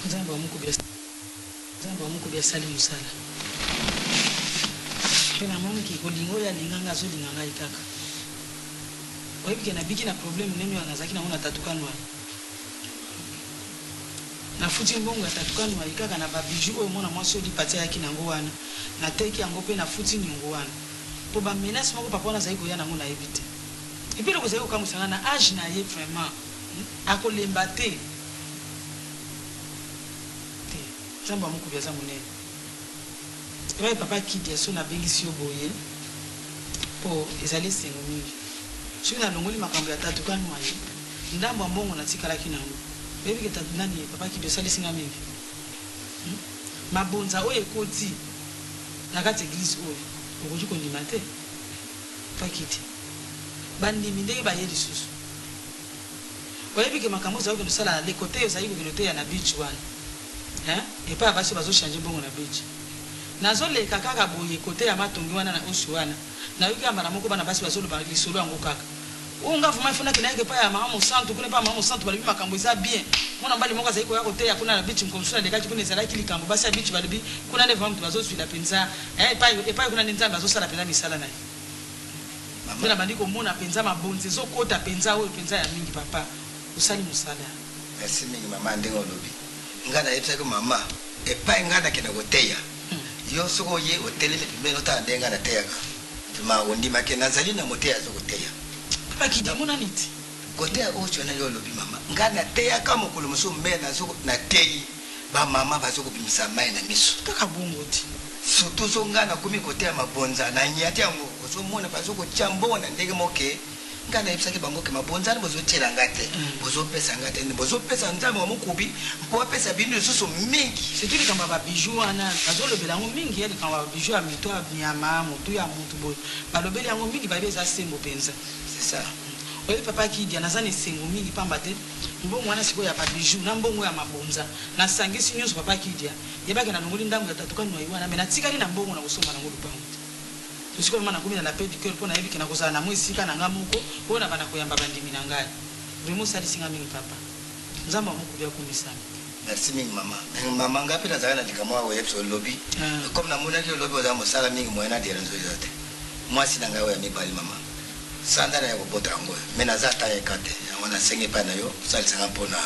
nzambe wa mukubi nzambe wa mukubi asali mosala pe namoni ke kolinga oyo alinga nga azolinga ngai kaka oyebi ke nabiki na problème monene oyo nazalaki nango na tatukanwa nafuti mbongo ya tatukanwa kaka na ba bijoux oyo mwana mwasi oyo lipati ayaki nango wana nateki yango pe nafuti niongo wana po ba menace moko papa wana azali koya nango nayebi te. Et puis eloko ezali kokamwisa nga na age na ye vraiment akolemba te te nzambe ya mukubi aza munene epai papa kidia so nabengisi yo boye po ezali esengo mingi soki nalongoli makambo ya tatu kanuayi ndambo ya mbongo natikalaki nango oyebi ke tatu nani papa kidia osalisi nga mingi mabonza oyo ekoti na kati eglise oyo okoki kondima te Papa Kiti, bandimi ndenge baye lisusu. Oyebi ke makambo ozali kokende osala na le cote ozali kokende oteya na beach wana hein epai ya basi oyo bazo changer mbongo na beach. Nazo leka kaka boye cote ya matonge wana na osi wana nayoki kaka mbala moko bana basi bazo loba lisolo yango kaka. Oyo nga vraiment il faut nakende nayeke epai ya mama mosantu kuna epai ya mama mosantu balobi makambo eza bien. Mwana mobali moko azali koya koteya kuna na beach mokolo mosusu nalekaki kuna ezalaki likambo basi ya beach balobi kuna nde vraiment moto bazo zuila penza eh epai epai kuna nde Nzambe azo sala penza misala na ye. Nde nabandi komona penza mabonza ezo kota penza oyo penza ya mingi papa osali musala. Merci mingi mama ndenge olobi nga nayebisaki mama epai nga nakenda koteya yo soki oye otelemi pembeni otala ndenge nga nateyaka ma ondima ke nazali na moteya azo koteya. Papa kidi emonani te. Koteya oyo wana yo olobi mama nga nateyaka mokolo mosusu me nazo nateyi Ba mama bazo kobimisa mayi na misu. Kaka bongo te. Surtout so nga nakomi koteya mabonza na nyati yango ozo mona bazo kotia mbongo na ndenge moko ke nga nayebisaki bango ke mabonza wana bozo tiela nga te bozo pesa nga te bozo pesa nzambe wa mokubi mpo apesa bino lisusu mingi. Surtout likambo ya ba bijoux wana bazo lobela yango mingi likambo ya ba bijoux ya mito ya nyama mutu ya mutu boye balobeli yango mingi bayebi eza sembo penza. C'est ça. Oyebi papa Kidia naza na esengo mingi pamba te Mbongo wana sikoyo ya ba bijoux na mbongo ya mabonza na sangisi nionso papa kidia yeba ke na longoli ndambu ya tatuka noyi wana mais na tikali na mbongo na kosomba nango lupangu te sikoyo vraiment nakomi na la paix du coeur po nayebi ke nakozala na mua esika na nga moko oyo na banda koyamba ba ndimi na ngai vraiment osalisi nga mingi papa nzambe ya mokubi akumisami. Merci mingi mama. Mama nga pe nazalaka na likambo ya koyebisa olobi comme namonaki olobi oza mosala mingi moyen na derange yo eza te. Mwasi na ngai oyo ya mibali mama sanza naye kobota yango oyo mais naza ata eka te yango nasengi epai na yo osalisa nga mpo na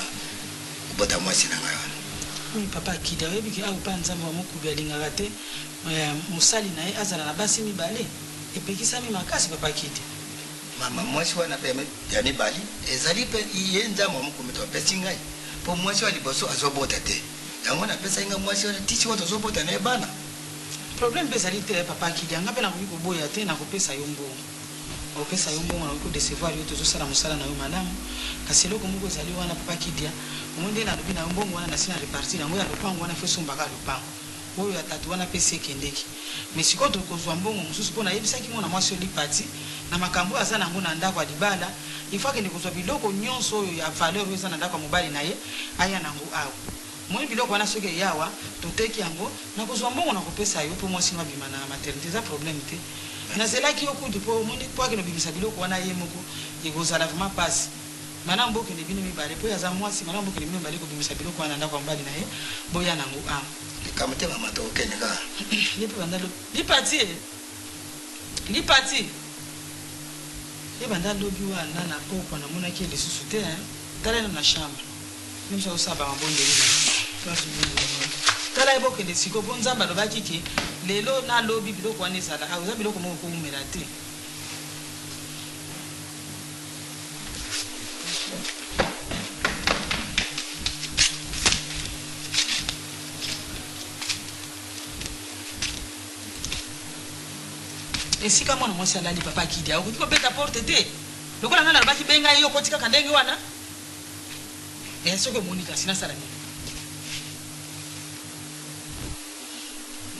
kobota mwasi na ngai wana. Oui papa akida oyebi ke awa epai ya nzambe wa mokubi alingaka te mosali na ye azala na basi mibale epekisami makasi papa akida. Mama mwasi wana pe ya mibali ezali pe ye nzambe wa mokubi moto apesi ngai mpo mwasi wa liboso azobota te yango napesaki ngai mwasi wana ti sikoyo tozobota na ye bana. Problème pe ezali te papa Kidia nga pe nakoki koboya te nakopesa yo mbongo nakopesa yo mbongo nakoki ko decevoir yo te ozosala mosala na yo malamu kasi eloko moko ezali wana papa Kidia omoni ndenge nalobi na yo mbongo wana nasi na repartir yango ya lopango wana faut esomba kaka lopango oyo ya tatu wana pe esi ekendeki mais sikoyo tokozua mbongo mosusu po nayebisaki mwana mwasi oyo lipati na makambo oyo aza na yango na ndako ya libala il faut akende kozua biloko nionso oyo ya valeur oyo eza na ndako ya mobali na ye aya na yango awa. Omoni biloko wana soki eye awa, toteki yango, nakozwa mbongo nakopesa yo po mwasi no abima na maternite, eza problème te. Nazelaki yo kutu po omoni po akende kobimisa biloko wana ye moko, ekozala vraiment pasi. Malamu bokende bino mibale po ye aza mwasi, malamu bokende bino mibale kobimisa biloko wana na ndako ya mobali na ye, boya na yango awa. Likambo te mama, tokokende kaka. Ye pe banda lobi. Lipati e! Lipati! Ye banda lobi wana na pokwa namonaki ye lisusu te hein. Tala ye nanu na chambre. Ye mosusu azosala ba mabondeli na ye. To azobondela na ye. Tala ye bokende sikoyo po Nzambe alobaki ke lelo na lobi biloko wana ezala awa. Eza biloko moko ekowumela te. Esika mwana mwasi alali papa Akidia okoki kobeta porte te lokola ngai nalobaki benga ye yo okoti kaka ndenge wana eh, soki omoni kasi nasala nini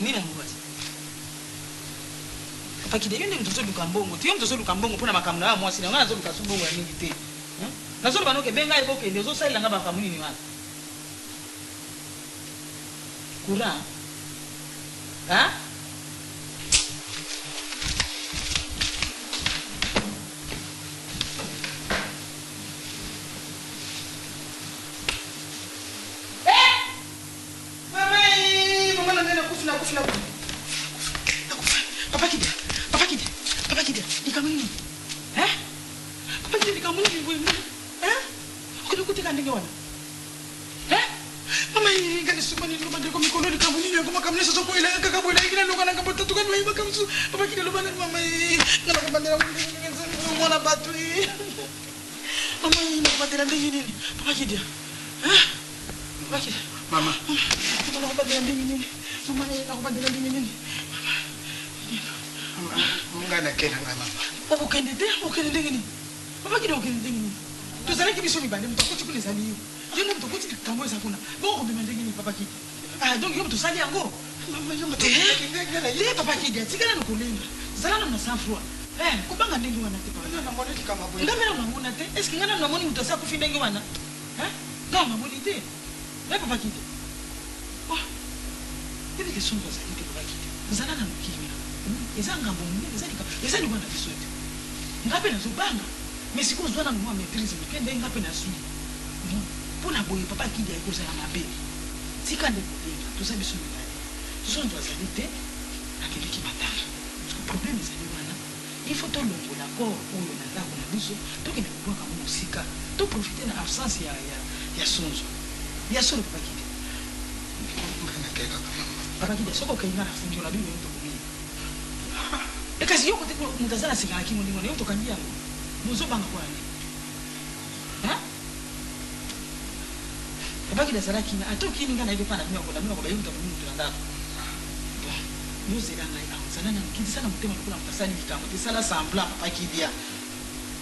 nini yango kasi papa Akidia yo nde moto ozoluka mbongo te yo moto ozoluka mbongo mpo na makambo na yo ya mwasi na ngai nazoluka so mbongo ya mingi te nazoloba noke benga ye bokende ozosalela ngai makambo nini wana Courant hein? Eh! Mama, eh, mama na ngai nakufi nakufi nakufi. Nakufi. Papa Kidia, Papa Kidia, Papa Kidia, likambo nini? Hein? Papa Kidia likambo nini boye? Hein? Okende koteka ndenge wana? Eh? Mama eh, nga lisusu nini loba ndeko mikolo likambo nini yango makambo nyonso ezokwela nga kaka boye nayaki naluka na ngambo tatuka noyi makambo mosusu papa kili loba nani mama eh, nga nakobandela mwana bato eh. Mama eh, nakobandela ndenge nini papa kidia eh? Papa kidia mama mama nakobandela ndenge nini mama eh, nakobandela ndenge nini mama nga nakela nga mama okokende te okende ndenge nini papa kidia okende ndenge nini tozalaki biso mibale moto akoti kuna ezali yo Yo nde moto okoti likambo eza kuna. Bongo okobima ndenge nini papa Kidi? Ah donc yo moto osali yango? Te papa Kidi, tika nanu kolenga. Zala nanu na sang froid. Eh, kobanga ndenge wana te papa. Nga pe nanu namona te. Est-ce que nga nanu namoni moto asi akufi ndenge wana? Hein? Nga namoni te. Eh papa Kidi. Oh. Yebi ke sonzo azali te papa Kidi. Zala nanu kimia. Eza ngambo monene, eza likambo, eza liwa na biso te. Nga pe nazobanga. Mais sikoyo zwa nanu mua maitrise moke ndenge nga pe nazui. Bon, pona boye papa Kidia ekozala mabe. Tika nde kobenga, toza biso mibale. Zonzo azali te, akendeki matanga. Sikoyo problème ezali wana, il faut tolongola corps oyo na ndako na biso, tokende kobwaka yango mosika. To profiter na absence ya, ya, ya Sonzo. Ya solo papa Kidia? Nga nakei kaka mama. Papa Kidia, soki okeyi nga nafundi yo, nabi yo moto obomi ye. Eh kasi yo kote moto aza na singa na kingo ndenge wana, yo moto okangi yango. Bozo banga pona nini? Hein? Papa Kida zala kimia, ata okimi nga nayebi epa na bino akola bino akoba ye moto abomi moto na ndako. Bon, yo zela ngai awa, zala nanu kitisa na motema lokola moto asali likambo te, sala semblant papa Kidia.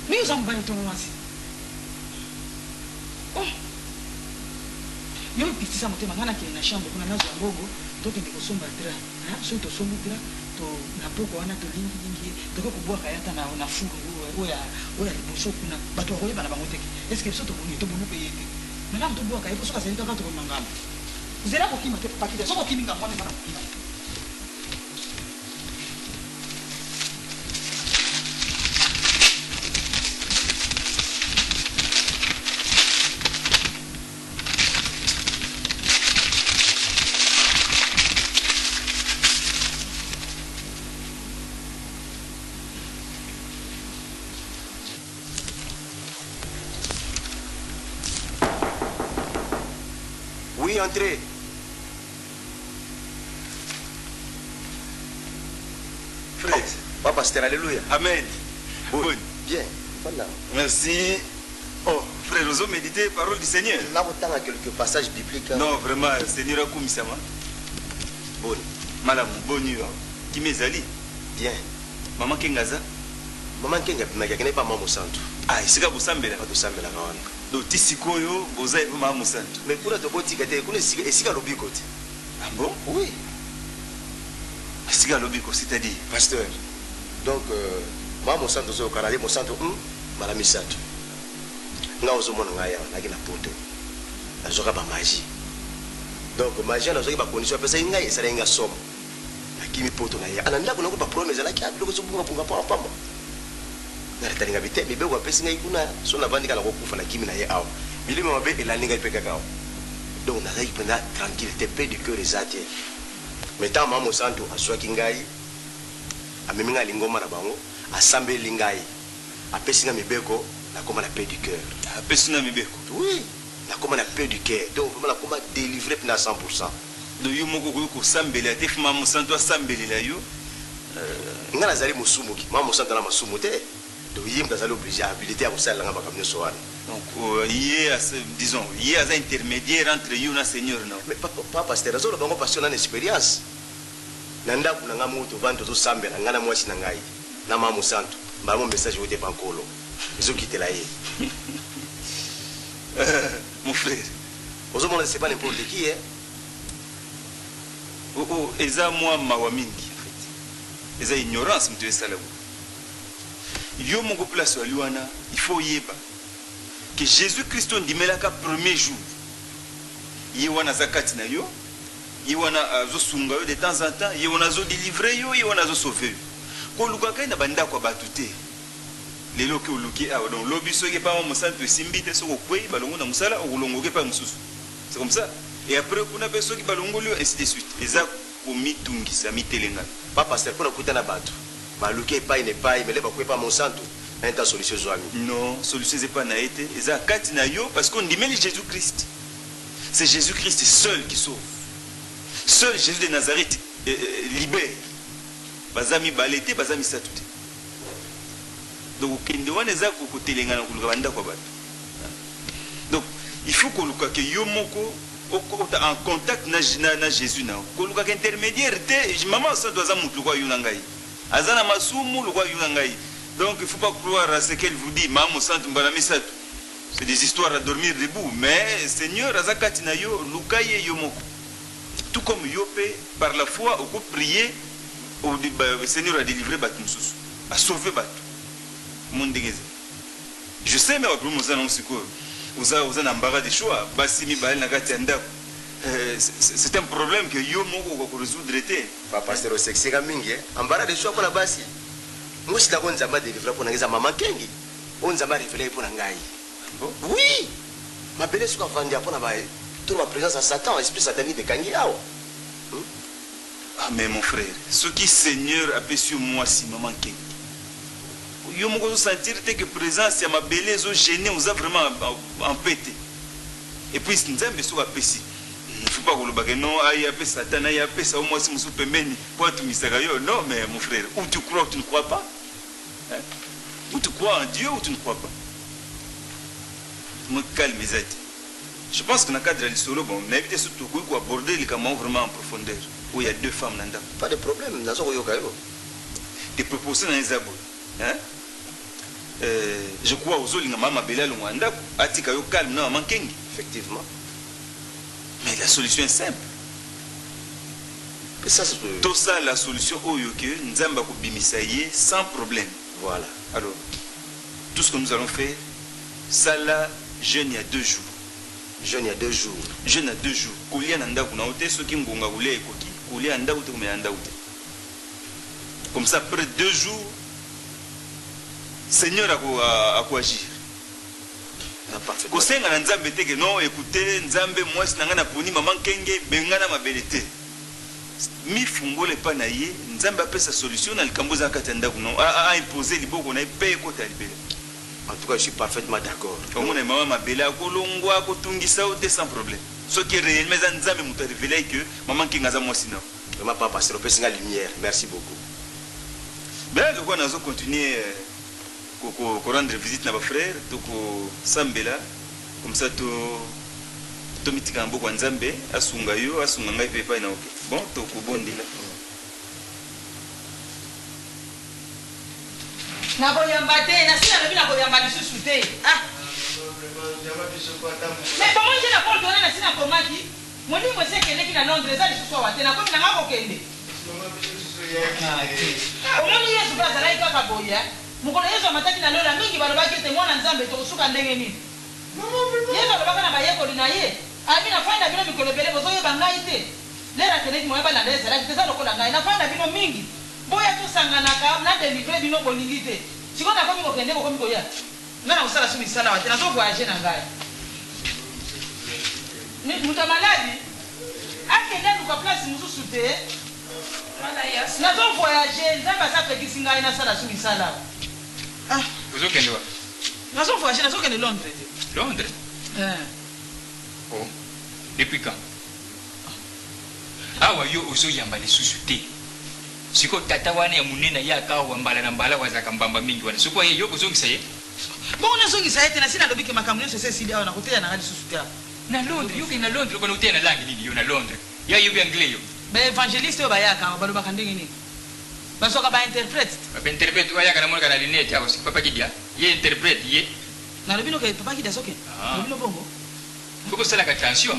Mais oza mobali to mwasi? Oh! Yo kitisa motema, ngai nakende na chambre kuna nazwa mbongo tokende kosomba drap. Hein? Soki tosombi drap to na pokwa wana tolingi lingi ye toke kobwaka ye ata na na fulu oyo ya oyo ya liboso kuna bato bakoyeba na bango te ke est ce que biso tobomi ye tobomi mpe ye te malamu tobwaka ye mpo soki azali kaka tokoma ngambo zela kokima te papa kita soki okimi ngambo wana eza na kokima Oui, entrez. Frère. Oh, papa pasteur, alléluia. Amen. Bon. Bon. Bien. Voilà. Merci. Oh, frère, ozo méditer parole du Seigneur. Là, autant quelques passages bibliques. Hein. Non, vraiment, Seigneur akumisama. Boni. Malamu, boni yo. Kimia ezali? Bien. Maman Kenga aza? Maman Kenga abimaki akendaki pa mama Mosantu. Ah, esika bosambela? Tosambelaka wana. Donc ti sikoyo boza epa mama Mosantu? Mais kuna tokotika te, kuna esika esika lobiko te. Ah bon? Oui. Esika lobiko, c'est-à-dire? Pasteur, donc euh, mama Mosantu ozoyokana ye Mosantu hum, mbala misato. Nga ozomona ngai awa naki na poto. Nazwaka ba magie. Donc magie nazwaki ba condition apesaki ngai esalaki ngai somo. Nakimi poto na ye. Ah, na ndako nako ba problème ezalaki ah, biloko ezobunga bunga pamba pamba. Nalatali ngai te mibeko apesi ngai kuna so navandi kaka nakokufa nakimi na ye awa. Milimo mabe elandi ngai mpe kaka awa. Donc nazalaki mpenza tranquille te, paix du cœur eza te. Mais ntango mama mosantu azwaki ngai amemi ngai lingomba na bango asambeli ngai apesi ngai mibeko nakoma na paix du cœur. Apesi na mibeko? Oui, nakoma na paix du cœur. Donc vraiment nakoma délivré mpenza à 100%. Donc yo moko okoki kosambela te, mama mosantu asambelela yo? Ngai nazali mosumuki, mama mosantu aza na masumu te. Donc ye moto azali obligé, habilité ya kosalela ngai makambo nyonso wana. Donc ye, disons, ye aza intermédiaire entre yo na Seigneur na yo. Mais papa, papa pasteur, nazoloba yango parce que na expérience. Na ndako na ngai moko tovandi tozosambela, ngai na mwasi na ngai na mama mosantu, mbala moko message euti epa Nkolo ezokitela ye. Mon frère. Ozomona c'est pas n'importe qui hein. Oh, oh, eza mwa mawa mingi en fait. Eza ignorance moto esala boye. Yo moko place wali wana, il faut oyeba que Jésus Christ ondimelaka premier jour. Ye wana aza kati na yo, ye wana azosunga yo de temps en temps, ye wana azodelivre yo, ye wana azosauve yo. Kolukaka ye na bandako ya bato te. Lelo oke oluki awa, donc lobi soki epai mwa mosantu esimbi te, soki okwei balongo na mosala, okolonga oke epai mosusu. C'est comme ça. Et après kuna pe soki balongoli yo ainsi de suite. Eza komitungisa, mitelengano. Pa pasteur pona kuta na batu baluki epayi na epayi mais le bakuyi epa monsantu un temps solution ezuami. Non, solution eza epa na ye te, eza kati na yo parce que ondimeli Jesus Christ. C'est Jesus Christ seul qui sauve. Seul Jesus de Nazareth libère. Baza mibale te, baza misato te. Donc kokende wana eza kotelengana koluka ba ndako ya bato. Donc il faut koluka ke yo moko okota en contact na, na, na Jesus na yo. Kolukaka intermediaire te. Maman Santu aza mutu lokola yo na ngai. Aza na masumu lokola yo na ngai. Donc il faut pas croire à ce qu'elle vous dit. Maman Santu mbala misato. C'est des histoires à dormir debout. Mais Seigneur aza kati na yo, luka ye yo moko. Tout comme yo pe par la foi oko prier au Seigneur a délivrer batu mosusu. A sauver batu. Omoni ndenge eza. Je sais mais ba problème oza nango sikoyo oza oza na embarras de choix basi mibale na kati ya ndako euh, c'est un problème que yo moko okoka ko résoudre te. Pa pasteur osekiseka mingi eh embarras de choix pona basi mwasi nako nzambe a delivra pona ngai eza maman kengi oyo nzambe a revelaki pona ngai oui mabele soki avandi awa pona ba to na ba presence ya satan esprit satanique ekangi awa hum. Ah mais mon frère soki seigneur apesi yo mwasi maman kengi Yo moko ozo sentir te que presence ya mabele ezo gene oza vraiment en paix te. Et puis Nzambe soki apesi il faut pas koloba que non aye apesa ata naye apesa yo mwasi mosusu pembeni po atungisaka yo non mais mon frère ou tu crois ou tu ne crois pas hein? Ou tu crois en Dieu ou tu ne crois pas. Moi calme eza te. Je pense que na cadre ya lisolo bon nayebi te soki tokoki ko aborder likambo yango vraiment en profondeur oyo ya deux femmes na ndako. Pas de problème nazo koyoka yo. Te proposition na eza boye hein euh, je crois ozolinga mama mabele alongwa na ndako atika yo calme na mama nkengi. Effectivement. Mais la solution est simple. Tosala solution oyo que Nzambe akobimisa ye sans problème. Voilà. Alors, tout ce que nous allons faire, sala jeûne ya deux jours. Jeûne ya deux jours. Jeûne ya deux jours. Kolia na ndako na yo te soki ngonga kolia ekoki. Kolia na ndako te komela na ndako te. Comme ça après deux jours Seigneur ako ako agir. Kosenga na Nzambe te que non écoutez Nzambe mwasi na ngai naponi maman Nkenge bengana mabele te. Mifungola epai na ye Nzambe apesa solution na likambo eza kati ya ndako na a imposer liboko na ye pe ekota libela. En tout cas, je suis parfaitement d'accord. Omona maman mabele akolongwa akotungisa yo te sans problème. Soki réellement eza Nzambe moto a révéler que maman Nkenge aza mwasi na yo. Vraiment papa pasteur opesi nga lumière merci beaucoup. Ben lokola nazo continuer ko ko rendre visite na ba frères toko sambela comme ça to tomitika na maboko ya Nzambe asunga yo asunga ngai pe epai na oke bon toko bondela. Nakoyamba te, nasi nalobi nakoyamba lisusu te. Ah! Mais bomoni te na porte wana nasi nakomaki? Molimo esi ekendeki na Londres, eza lisusu awa te, nakomi na nga kokende. Omoni Yezu pe azalaki kaka boye eh. Mokolo Yezu amataki na lola, mingi balobaki ete, Mwana Nzambe, tokosuka ndenge nini? Yezu alobaka na bayekoli na ye, Alobi, nafandi na bino mikolo ebele, bozoyeba ngai? Ngai te. Lere akendeki moyen balanda ye ezalaki te eza lokola ngai nafanda na bino mingi boya tosanganaka na delivre bino bolingi te sikoyo nakomi kokende bokomi koya ngai nakosala su misala awa te nazo voyage na ngai moto ya maladi akende aluka place mosusu te nazo voyage nzambe asi apekisi ngai nasala su misala awa ah. Ozokende wapi? Nazo voyage nazokende Londres te. Londres? Eh. Oh. Depuis quand? Awa yo ozo yamba lisusu te. Sikoyo tata wana ya munene ayaka awa mbala na mbala awa azalaka mbamba mingi wana soki aye yo okozongisa ye? Bongo nazongisa ye te nasi nalobi ke makambo nionso esi esili awa nakoteya na ngai lisusu te awa. Na Londres yo okende na Londres obanda koteya na langue nini yo na Londres? Yo ayebi anglais yo? Ba evangelistes oyo bayaka awa balobaka ndenge nini? Bazwaka ba interpretes te? Ba interpretes oyo ayaka namonaka na lunette awa soki papa Kidia ye interprète ye. Nalobi no ke papa Kidia azo kende? Olobi no bongo? Faut bosalaka attention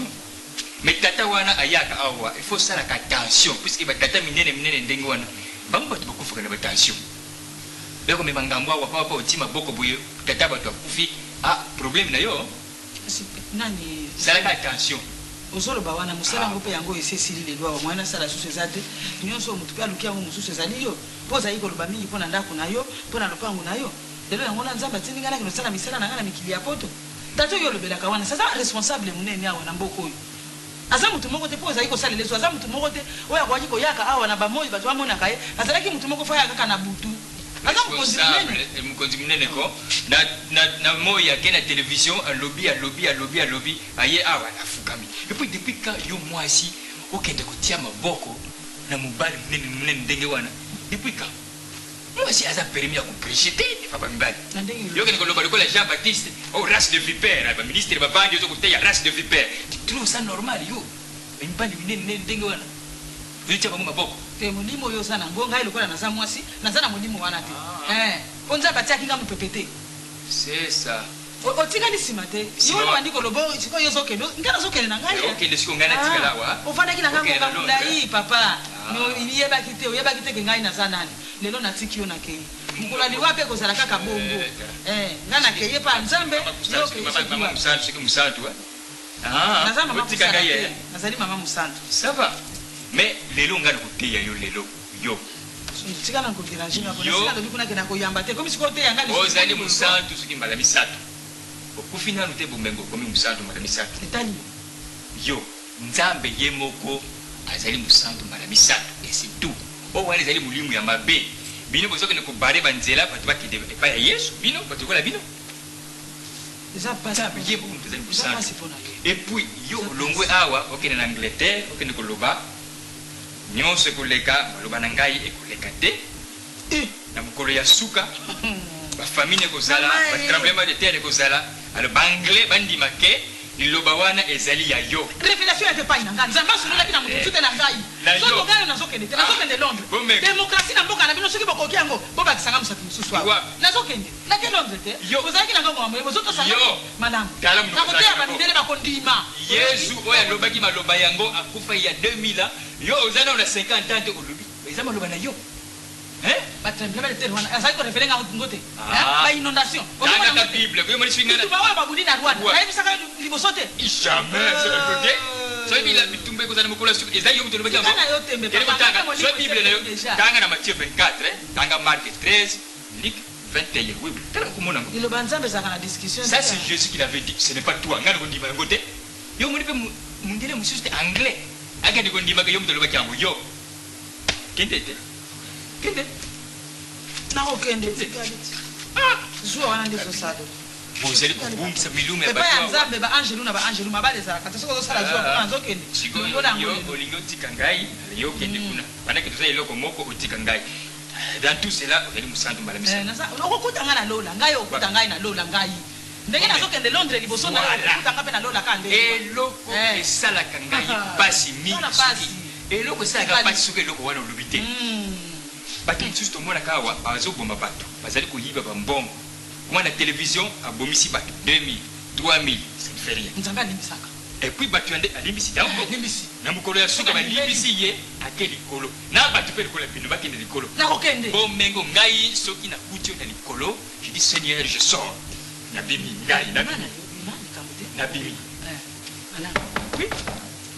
mais tata wana ayaka awa il faut osalaka attention puisque ba tata minene minene ndenge wana bango batu bakufaka na ba tension oya komema ngambo awa papa otie maboko boye tata batu akufi ah problème na yo Kasi nani salaka attention. Ozoloba wana musala yango pe yango esi esili lelo awa moyen nasala susu eza te nionso oyo mutu pe aluki yango mususu ezali yo po ozali koloba mingi pona ndaku na yo pona lopangu na yo lelo yango wana nzambe atindi ngai nakende kosala misala na ngai na mikili ya poto Tata oyo olobelaka wana aza responsable munene awa na mboka oyo. Aza mutu moko te po ozali kosalela ye aza mutu moko te oyo akokaki koyaka awa na ba moyi batu bamonaka ye. Azalaki mutu moko faut ayaka kaka na butu. Aza mokonzi munene. Responsable mokonzi munene ko na na na moyi ake na television alobi alobi alobi alobi aye awa afukami et puis depuis quand yo muasi okende kotia maboko na mobali munene munene ndenge wana depuis quand? Mwasi aza permis ya ko precher te epa ba mibali. Yo kende koloba lokola Jean Baptiste, oh race de vipère, ba ministre ba vandi ozo koteya race de vipère. Tu trouves ça normal yo? Ba mibali minene minene ndenge wana. Ozo tia bango maboko. Te molimo oyo oza nango ngai lokola naza mwasi naza na molimo wana te eh po nzambe atiaki nga mupepe te. C'est ça. Otikali sima te. Yo wana obandi koloba sikoyo yo ozokende nga nazokende na ngai. Okende sikoyo ngai natikala awa. Ofandaki na ngai ngonga molayi papa. Mais oyebaki te oyebaki te ke ngai naza nani. Lelo natiki yo nakeyi. Mokolo ya liwa pe ekozala kaka bongo. Eh ngai nakeyi epa ya Nzambe yo okeyi soki wapi. Soki mosantu Naza mama kosala te. Nazali mama mosantu. Ça va. Mais lelo ngai nakoteya yo lelo yo. Tika nanu ko deranger nga po nasi nalobi kuna ke nakoyamba te ekomi sikoyo oteya nga lisusu Ozali mosantu soki mbala misatu okufi nanu te bomengo okomi mosantu mbala misatu. Etali yo. Yo Nzambe ye moko azali mosantu mbala misatu et c'est tout. Oyo wana ezali molimo ya mabe. Bino bozo kende ko barrer ba nzela batu bakende epai ya Yesu bino batu lokola bino. Eza pasi Nzambe ye moko moto azali Eza mosantu. pasi pona yo. Et puis yo olongwe awa okende na Angleterre okende koloba Nionso ekoleka, maloba na ngai ekoleka te. Na mokolo ya suka, ba famine ekozala, ba tremblement de terre ekozala. Alors ba anglais bandima que liloba wana ezali ya yo. Revelation eyaki epayi na ngai. Nzambe asololaki na moto mosusu te na ngai. Na yo. Soki ngai nazokende te, nazokende Londres. Democratie na mboka na bino soki bokoki yango, bobakisa ngai mosapi mosusu awa. Nazokende. Nake Londres te. Bozalaki na ngai ngonga moye, bozotosa ngai te. Malamu. Tala monoko Nakoteya ozalaki ba nango. mindele bakondima. Yezu oyo alobaki maloba yango akufa il ya 2000 ans, yo oza nanu na 50 ans te olobi eza maloba na yo hein? Ba tremblement de terre wana azalaki ko reveler nga ngo te hein? Ba inondation ozomona Tanga ngo te? bible yo omoni soki nga na Bitumba oyo babundi na Rwanda Wa- nayebisaka yo liboso te? Jamais ça na te. Soki bila bitumba ekozala mokolo ya suka eza yo moto olobaki yango. Tika na yo tembe, Kende papa, kotanga nga mpe zwa molimo bible na yo esi eleki deja. tanga na Matthieu 24 tanga Marc 13 Luc 21 oui oui tala okomona yango. Liloba ya Nzambe ezalaka na discussion Ça te. c'est Jesus qui l'avait dit, ce n'est pas toi. Nga nakondima yango te. Yo omoni pe mundele mosusu te anglais akende kondima ke yo moto olobaki yango yo. Kende te. Kende. Nakokende tikali ti. Ah, zuwa wana nde ezosala. Bozali kobungisa milimo ya Epai bato ya awa. Nzambe ba angelu na ba angelu mabala ezalaka te soki ozosala zuwa kuna nazokende. Sikoyo Longola yango yo lelo. olingi otika ngai, yo okende kuna. Pendant que toza eloko moko otika ngai. Dans tout cela ozali mosantu mbala Eh, misato. naza okokuta ngai na lola ngai okokuta ngai na lola ngai ndenge nazokende Londres liboso na yo okokuta ngai mpe na lola kaka ndenge wana. Eloko Eh. esalaka ngai pasi mingi Eza na soki pasi. eloko esalaka Tikali. pasi soki eloko wana olobi te. Bato mosusu tomonaka awa bazoboma bato, bazali koyiba ba mbongo. Kuma na television abomisi bato 2000, 3000, ça ne fait rien. Nzambe alimbisaka. Et puis batu ya nde alimbisi yango Alimbisi. na mokolo ya suka balimbisi ye ake likolo na batu pe lokola bino bakende likolo. Nakokende. Bomengo ngai soki nakuti yo na likolo je dis seigneur je sors nabimi ngai nabimi Bima likambo te. nabimi. Eh, malamu. Oui.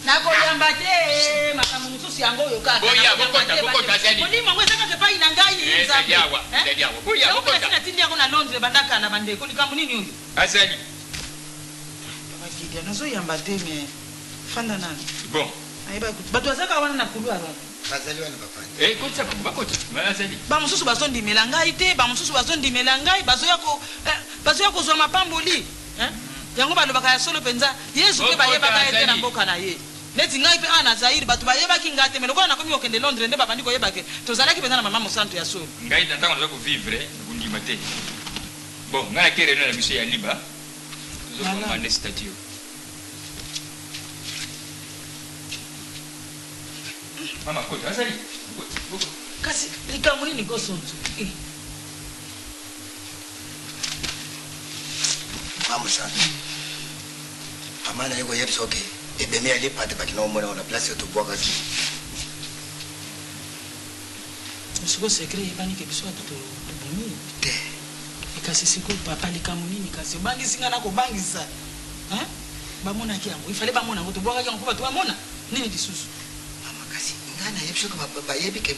Nakoyamba te makambo mosusu yango oyo kaka. Boya, Nakoyamba bokota, te, bokota, bandeko. azali. Molimo yango eza kaka epai na ngai, Eh, Nzambe. ezali awa, Eh? ezali awa. Boya, Yango bokota. nasi natindi yango na Londres banda kala, bandeko. Likambo nini oyo? Azali. Papa Gideon, nazoyamba te mais fanda nanu. Bon. Nayebaki kutu. Bato baza kaka wana na couloir wana. Bazali wana papa. Eh, kotisa bango, bakota. Bazali. Bamosusu bazondimela ngai te, bamosusu bazondimela ngai, bazoya ko, eh, bazoya kozwa mapamboli. Eh? Yango balobaka ya solo penza. Yezu pe bayebaka ye te na mboka na ye. Neti ngai pe awa na Zaïre batu bayebaki ngai te mais lokola nakomi kokende Londres nde babandi koyeba que tozalaki penza na mama mosantu ya solo. Ngai na tango naza ko vivre nakondima te. Bon, ngai nake reunion na biso ya Liba, tozo Malamu. komanda statut. Mama kota, azali. Bokota, bokota. Kasi likambo nini ko Sonzo? Eh. Mama Mosantu, mama naye koyebisa oke ebeme ya lipate bakina omona na place oyo tobwakaki. Sikoyo secret eyebani ke biso bato tobomi ye? Te. E kasi sikoyo papa likambo nini kasi obangisi ngai nakobangisa hein? Bamonaki yango, il fallait bamona yango, tobwakaki yango mpo bato bamona nini lisusu? Mama kasi ngai nayebi soki bayebi ke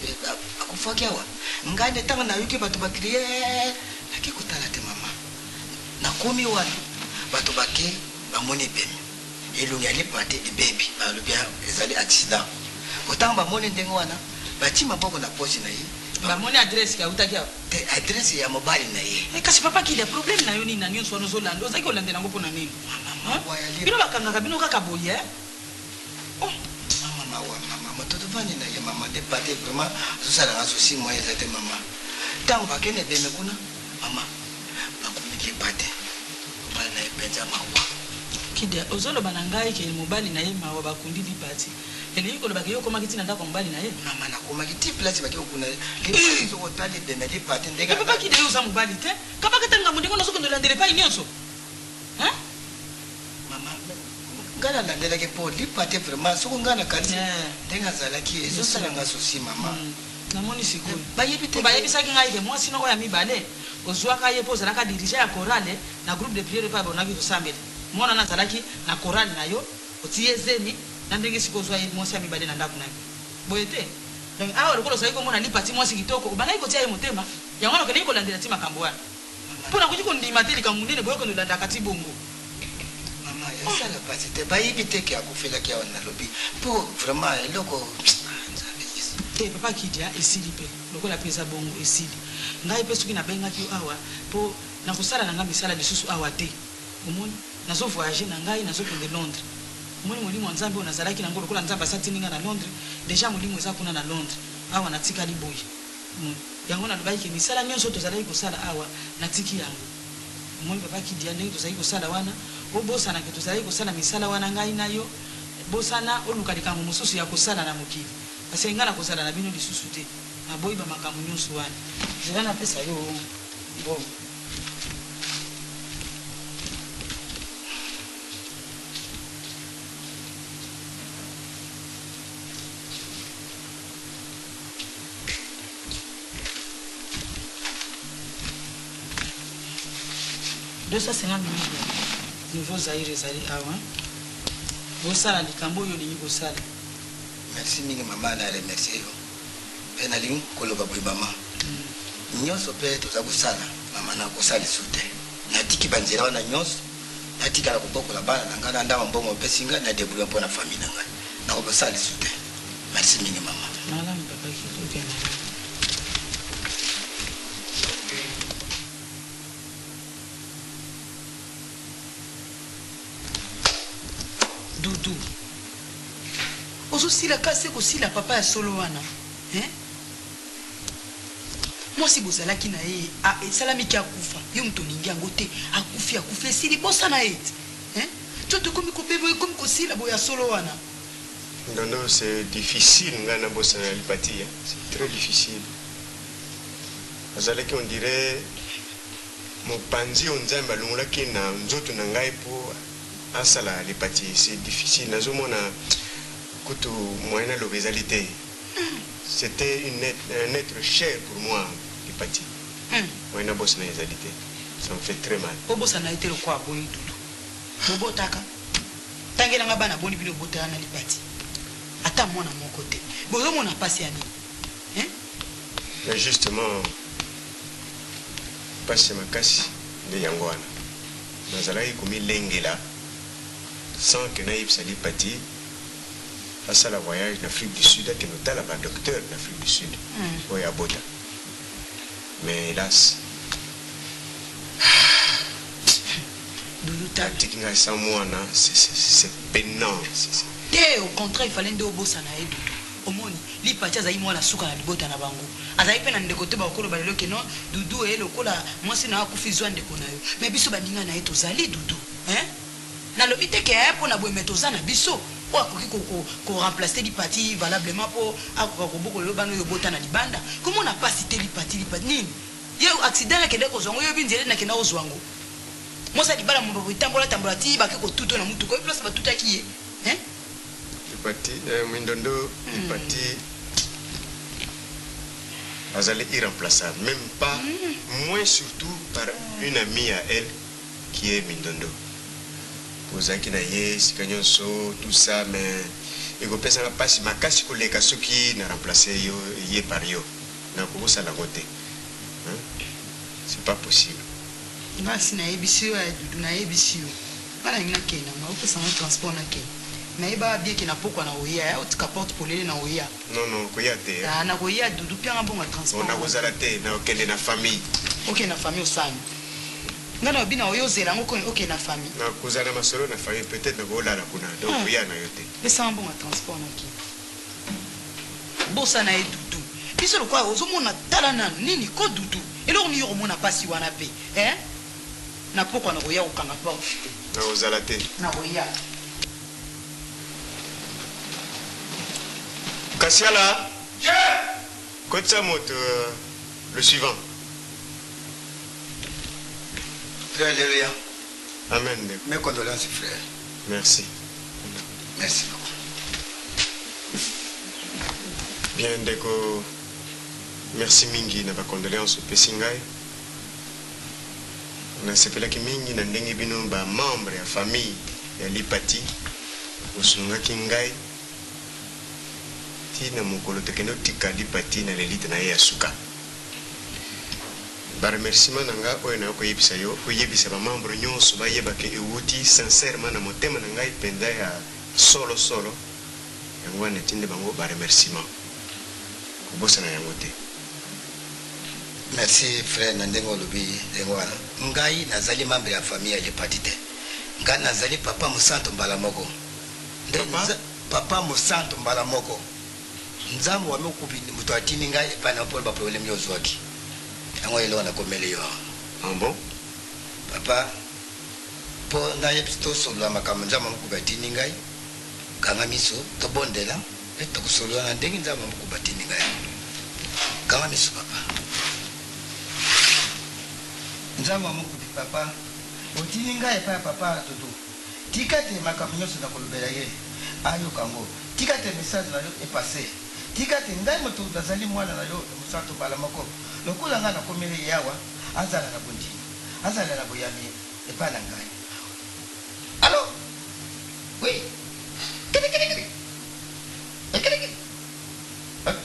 akufaki awa. Ngai nde ntango nayoki bato ba crier nake kotala te mama. Nakomi wana bato bake bamoni ebembe elongi ya lipate ebebi balobi ezali accident. Po ntango bamoni ndenge wana batie maboko na poche na ye. Bamoni adresse ke awutaki awa? Te adresse ya mobali na ye. Eh kasi papa Kida problème na yo nini na nionso wana ozolanda ozalaki kolandela yango pona nini? Mama mawa ya Bino bakangaka bino kaka boye eh? Oh mama mawa mama moto tovandi na ye mama nde pate vraiment azosala nga souci moyen eza te mama ntango bakende ebembe kuna mama bakomiki pate mobali na ye mpenza mawa. Kidia ozoloba na ngai ke mobali na ye mawa bakundi lipati elingi koloba ke yo okomaki ti na ndako ya mobali na ye? Mama nakomaki ti place bake kokunda lipati soki otali ebembe lipate ndenge Mais papa Kidia yo oza mobali te kabaka ata ngambo ndenge wana ozokende olandela epai nionso hein? Mama Nga na landelaki po lipa te vraiment soko nga na kanisi ndenge azalaki ezo sala nga souci mama. Namoni sikoyo. Bayebi te Po bayebisaki ngai ke mwasi no oyo ya mibale ozuaka ye po ozalaka dirigeant ya chorale na groupe de prière epai bonaki kosambela. Mwana wana azalaki na chorale na yo, otiye zemi na ndenge sikoyo ozua ye mwasi ya mibale na ndaku na yo. Boye te? Donc awa lokola ozalaki komona lipa ti mwasi kitoko obandaki kotia ye motema, yango wana okendeki kolandela ti makambo wana. Po nakoki kondima te likambo monene boye okende olandaka ti bongo. Maman esala pasi te bayebi te ke akufelaki awa nalobi po vraiment eloko ah nzambe yesu. Te papa kidia esili pe lokola pe eza bongo esili ngai pe soki nabengaki yo awa po nakosala na ngai misala lisusu awa te omoni nazo voyage na ngai nazo kende Londres omoni molimo ya nzambe oyo nazalaki na ngo lokola nzambe asi atindi ngai na Londres dejà molimo eza kuna na Londres awa natikali boye omoni yango nalobaki ke misala nionso oyo tozalaki kosala awa natiki yango Omoni papa Kidia ndenge tozalaki kosala wana, obosana ke tozalaki kosala misala wana ngai na yo, bosana oluka likambo mosusu ya kosala na mokili parce que ngai nakozala na bino lisusu te, naboyi ba makambo nionso wana. Zela napesa yo mbongo. 250 mille nouveau Zaïre ezali awa bosala likambo oyo olingi kosala. Merci mingi mama na remercier yo pe nalingi koloba boye mama nionso pe toza kosala mama nakosala lisusu te natiki ba nzela wana nionso natikala kobokola bana na ngai na ndambo mbongo opesi ngai na debrouiller mpo na famille na ngai nakosala lisusu te merci mingi mama. Malamu papa kitoko ya malamu. Doudou ozo sila ka se kosila papa ya solo wana hein mwasi bozalaki na ye esalami ke akufa yo moto olingi yango te akufi akufi esili bosana ye te hein nzoto ekomi kobeba ekomi kosila boye ya solo wana. Non non c'est difficile ngai nabosana Lipati hein c'est très difficile azalaki on dirait mopanzi oyo Nzambe alongolaki na nzoto na ngai po asala Lipati c'est difficile nazomona kutu moyen naloba ezali te c'etait une un etre cher pour moi Lipati moyen nabosana ye ezali te ça me fait très mal. Obosana ye te lokola aboyi Doudou bobotaka? Tangela nga bana boni bino botala na lipati. Ata mwana moko te. Bozo mona pasi ya nini? Hein? Mais justement pasi ya makasi nde yango wana. Nazalaki komilengela sans que nayebisa Lipati asala voyage na Afrique du Sud akende kotala ba docteurs na Afrique du Sud oyo abota. Mais helas Doudou tala. Atiki ngai sans mwana c'est peinant. Te au contraire il fallait nde obosana ye Doudou. Omoni, Lipati azalaki mwana suka na libota na bango. Azalaki pe na ndeko te bakokoloba lelo que non Doudou ee lokola mwasi na yo akufi zua ndeko na yo. Mais biso baninga na ye tozali Doudou hein. Nalobi te que eh pona boye mais toza na biso oyo akoki ko ko ko remplacer Lipati valablement po akoka kobokola yo bana oyo obota na libanda. Komona pasi te Lipati Lipati nini? Ye accident nakendaki kozua yango yo oyebi nzela nini nakendaki kozua yango? Mwasi ya libala mobabo etambola tambola ti bake kotuta yo na mutuka oyebi place batutaki ye hein? Lipati eh, Mindondo Lipati azali irremplaçable meme pas moins surtout par une amie à elle qui est Mindondo. Ozalaki na ye esika nyonso tout ça mais ekopesa nga pasi makasi koleka soki na remplacer yo ye par yo. Nakoki kosala yango te hein, c'est pas possible. Nga nasi nayebisi yo ya Doudou nayebisi yo nga nalingi nakende na nga opesa nga transport nakende nayebaka bien ke na pokwa nakoya ya otika porte polele nakoya. Non non koya te hein. Ah nakoya Doudou pia nga mbongo ya transport. Bon nakozala te nakokende na famille. Okende na famille osala nga nalobi nakoya ozela ngo okende na famille. Nakozala na masolo na famille peut etre nakolala kuna donc koya na yo te. Pesa nga mbongo ya transport nakende. Bosana ye Doudou biso lokola ozo mona tala nanu nini ko Doudou eloko nini yo komona pasi wana pe eh na pokwa nakoya kokanga porte te. Nakozala te. Nakoya. Kasiala! Kotisa moto le suivant. Frère Alléluia. Amen ndeko. Mes condoléances frère. Merci. Merci beaucoup. Bien ndeko, merci mingi na ba condoléances opesi ngai. Nasepelaki mingi na ndenge bino ba membres ya famille ya Lipati bosungaki ngai ti na mokolo tokende otika Lipati na lelite na ye ya suka. Ba remerciements na nga oyo nayo koyebisa yo, oyebisa ba membres nionso bayeba que ewuti sincèrement na motema na ngai penza ya solo solo, yango wana natindi bango ba remerciements. Kobosana yango te. Merci frère na ndenge olobi ndenge wana. Ngai nazali membre ya famille ya Lipati te. Ngai nazali papa mosantu mbala moko. Nde Papa? Papa mosantu mbala moko. Nzambe wa mokubi moto atindi ngai epai na yo mpo na ba problème yo ozuaki. Yango eloko nakomeli yo awa. Ah bon? Papa, mpo nayebisa tosolola makambo Nzambe wa mokubi atindi ngai, kanga miso, tobondela, mpe tokosolola na ndenge Nzambe wa mokubi atindi ngai awa. Kanga miso, papa. Nzambe wa mokubi, papa, otindi ngai epai ya papa Dodo. Tika te makambo nyonso nakolobela ye, ayoka yango. Tika te message na yo e passer. Tika te ngai moto nazali mwana na yo mosantu mbala moko lokola ngai nakomeli ye awa azala na bondimi, azala na boyambi epai na ngai. Allo? Oui. Kili kili kili. Eh, kili kili. Eh,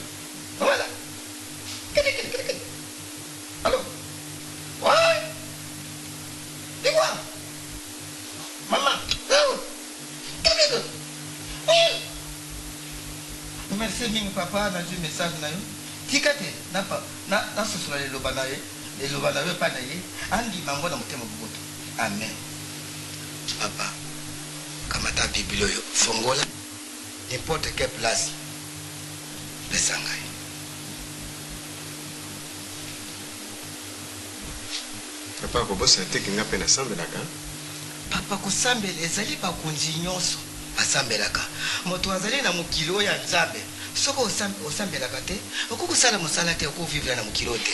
voilà. Kili kili kili kili. Allo? Ouais. Dis-moi. Maman. Oh. Merci mingi papa, nazwi message na yo. Tika te nasosola liloba na ye, liloba na yo epai na ye, andima yango na motema boboto. Amen. Papa, kamata Bible oyo, fongola n'importe quelle place, pesa ngai. Papa, kobosana te ke nga pe nasambelaka. Papa kosambela ezali bakonzi nyonso basambelaka moto azali na mokili oyo ya nzambe soki osambelaka te okoki kosala mosala te okoki vivre na mokili oyo te.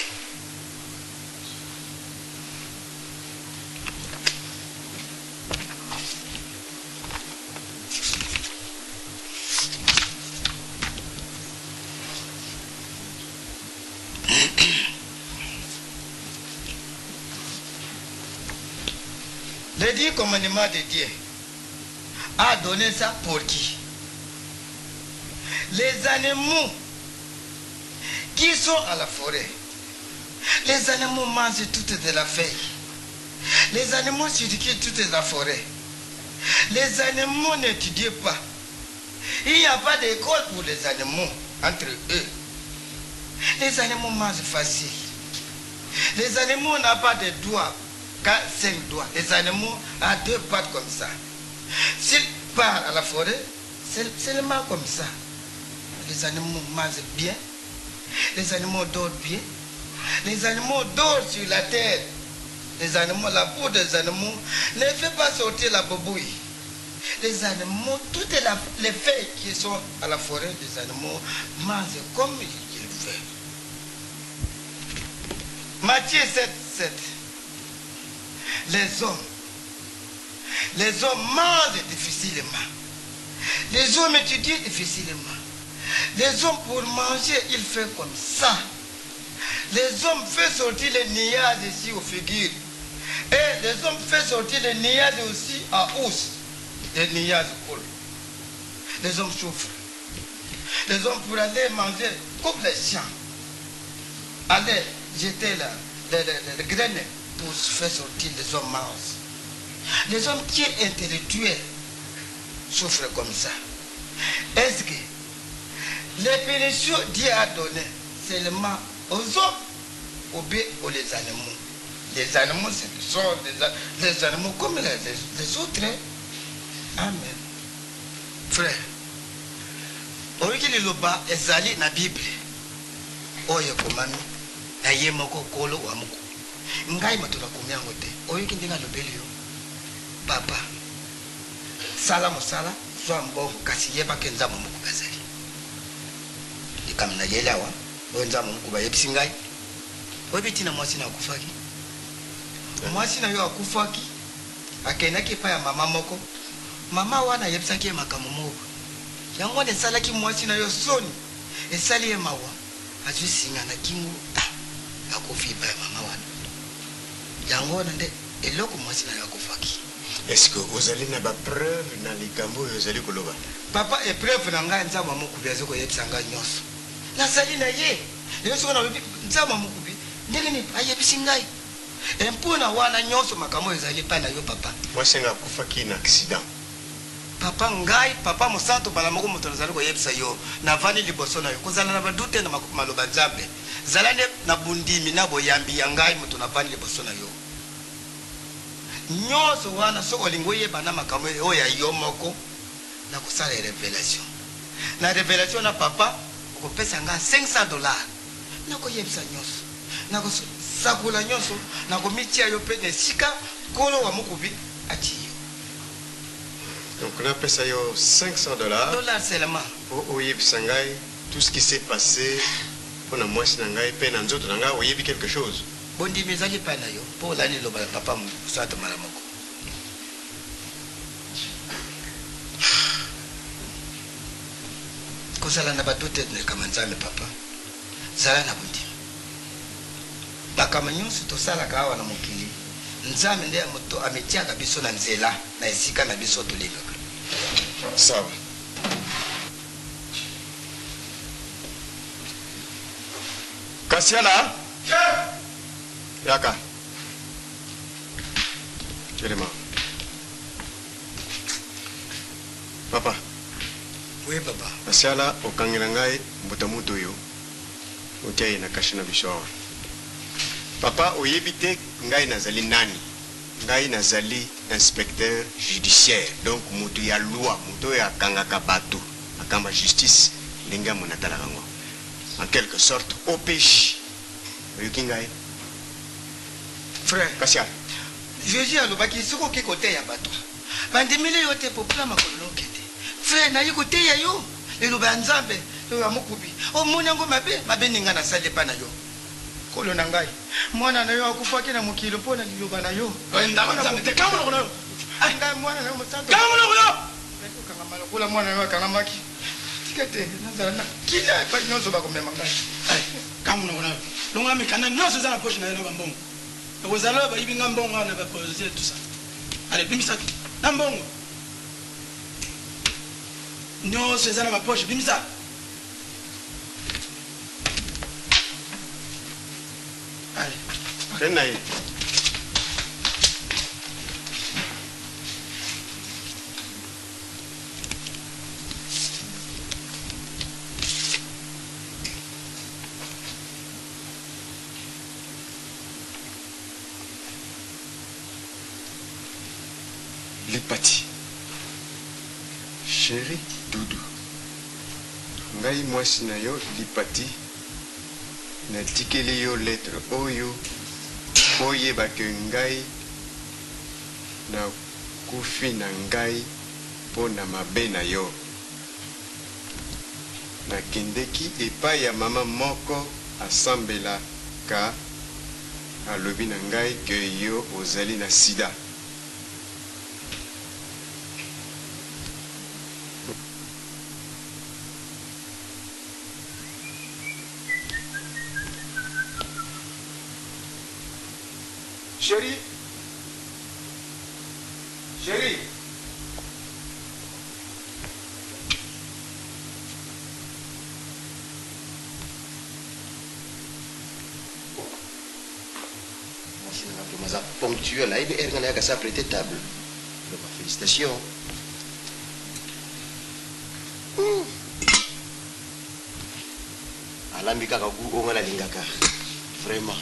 Les dix commandements de Dieu. a donné ça pour qui? Les animaux qui sont à la forêt, les animaux mangent toutes de la feuille. Les animaux circulent toute la forêt. Les animaux n'étudient pas. Il n'y a pas d'école pour les animaux entre eux. Les animaux mangent facile. Les animaux n'ont pas de doigts, quatre, cinq doigts. Les animaux ont deux pattes comme ça. S'ils partent à la forêt, c'est seulement comme ça. Les animaux mangent bien. Les animaux dorment bien. Les animaux dorment sur la terre. Les animaux, la peau des animaux ne fait pas sortir la bobouille. Les animaux, toutes les feuilles qui sont à la forêt, les animaux mangent comme ils veulent. Matthieu 7, 7. Les hommes, les hommes mangent difficilement. Les hommes étudient difficilement. Les hommes pour manger, ils font comme ça. Les hommes font sortir les nuages ici aux figures. Et les hommes font sortir les nuages aussi à hausse. Les nuages coulent. Les hommes souffrent. Les hommes pour aller manger comme les chiens. Aller jeter la, les, les, les graines pour faire sortir les hommes mangent. Les hommes qui sont intellectuels souffrent comme ça. Est-ce que les punitions Dieu a données seulement aux hommes ou bien aux les animaux? Les animaux, ce sont des, les animaux comme les, les, les autres. Hein? Amen. Frère, oyoki liloba ezali na Bible oyo ekomami na ye moko Nkolo wa moko. Ngai moto nakomi yango te. Oyoki ndenge alobeli yo? Papa, sala mosala, zwa mbongo, kasi yeba ke Nzambe moko azali. Likambo nayeli awa, oyo Nzambe moko bayebisi ngai. Oyebi ntina mwasi na akufaki? Mwasi na yo akufaki, akendaki epai ya mama moko. Mama wana ayebisaki ye makambo moko. Yango wana esalaki mwasi na yo soni, esali ye mawa. Azwi singa na kingo, ah, akufi epai ya mama wana. Yango wana nde eloko mwasi na yo akufaki. Est-ce que ozali na ba preuves na likambo oyo ozali koloba? Papa, epreuve na ngai, Nzambe ya Mokubi azali koyebisa ngai nyonso. Nazali na ye. Lelo soki nalobi Nzambe ya Mokubi, ndenge nini ayebisi ngai? E mpo na wana nyonso makambo oyo ezali epai na yo, papa. Mwasi na ngai akufaki na accident. Papa, ngai, papa mosantu, mbala moko moto nazali koyebisa yo, navandi liboso na yo. Kozala na ba doute na maloba Nzambe. Zala nde na bondimi na boyambi ya ngai moto navandi liboso na yo. Nyonso wana soki olingi oyeba na makambo oyo ya yo moko, nakosala revelation. Na revelation wana papa, okopesa nga 500 dollars. Nakoyebisa nyonso. Nakosakola nyonso. Nakomitia yo mpe na esika Nkolo wa mokubi atii yo. Donc napesa yo 500 dollars. Dollars seulement. Po oyebisa ngai tout ce qui s'est passe mpo na mwasi na ngai mpe na nzoto na ngai, oyebi quelque chose? Bondimi ezali epai na yo mpo olandi liloba ya papa Mosantu mbala moko. Kozala na ba doute na likambo ya Nzambe papa. Zala na bondimi. Makambo nyonso tosalaka awa na mokili, Nzambe nde moto amitiaka biso na nzela na esika na biso tolingaka. Sawa. Kasiala! Chef! Yaka. Telema. Papa. Oui, papa. Kasiala, okangela ngai mbuta mutu oyo. Otia ye na cachet na biso awa. Papa, oyebi te ngai nazali nani? Ngai nazali inspecteur judiciaire, donc mutu ya loi, mutu oyo akangaka batu, akamba justice ndenge amona atalaka yango. En quelque sorte OPJ. Oyoki ngai? Frère. Kasiala. Jesus alobaki soki oke koteya bato bandimeli yo te popula makolo na okende. Frère naye koteya yo liloba ya Nzambe ya mokubi omoni yango mabe mabe nini ngai nasali epai na yo Nkolo na ngai mwana na yo akufaki na mokili mpo na liloba na yo ngai mwana na yo mosantu okangama lokola mwana na yo akangamaki tika te nazala na kimia epai nyonso bakomema ngai. Kanga monoko na yo longola mikanda nyonso eza na poche na yo na ba mbongo ekozala oyo bayibi nga mbongo awa na ba projet tout ça allez bimisa na mbongo. Nyonso eza na ba poche bimisa. Allez. Kende na ye. Lipati. Cherie Doudou, ngai mwasi na yo Lipati natikeli yo lettre oyo mpo oyeba que ngai nakufi na ngai mpo na mabe na yo. Nakendeki epai ya mama moko asambelaka alobi na ngai que yo ozali na sida. Cherie Cherie Mwasi na nga vraiment aza ponctuel ayebi heure nga nayaka sa prete table vraiment felicitations Hum. Alambi kaka gout oyo nga nalingaka vraiment.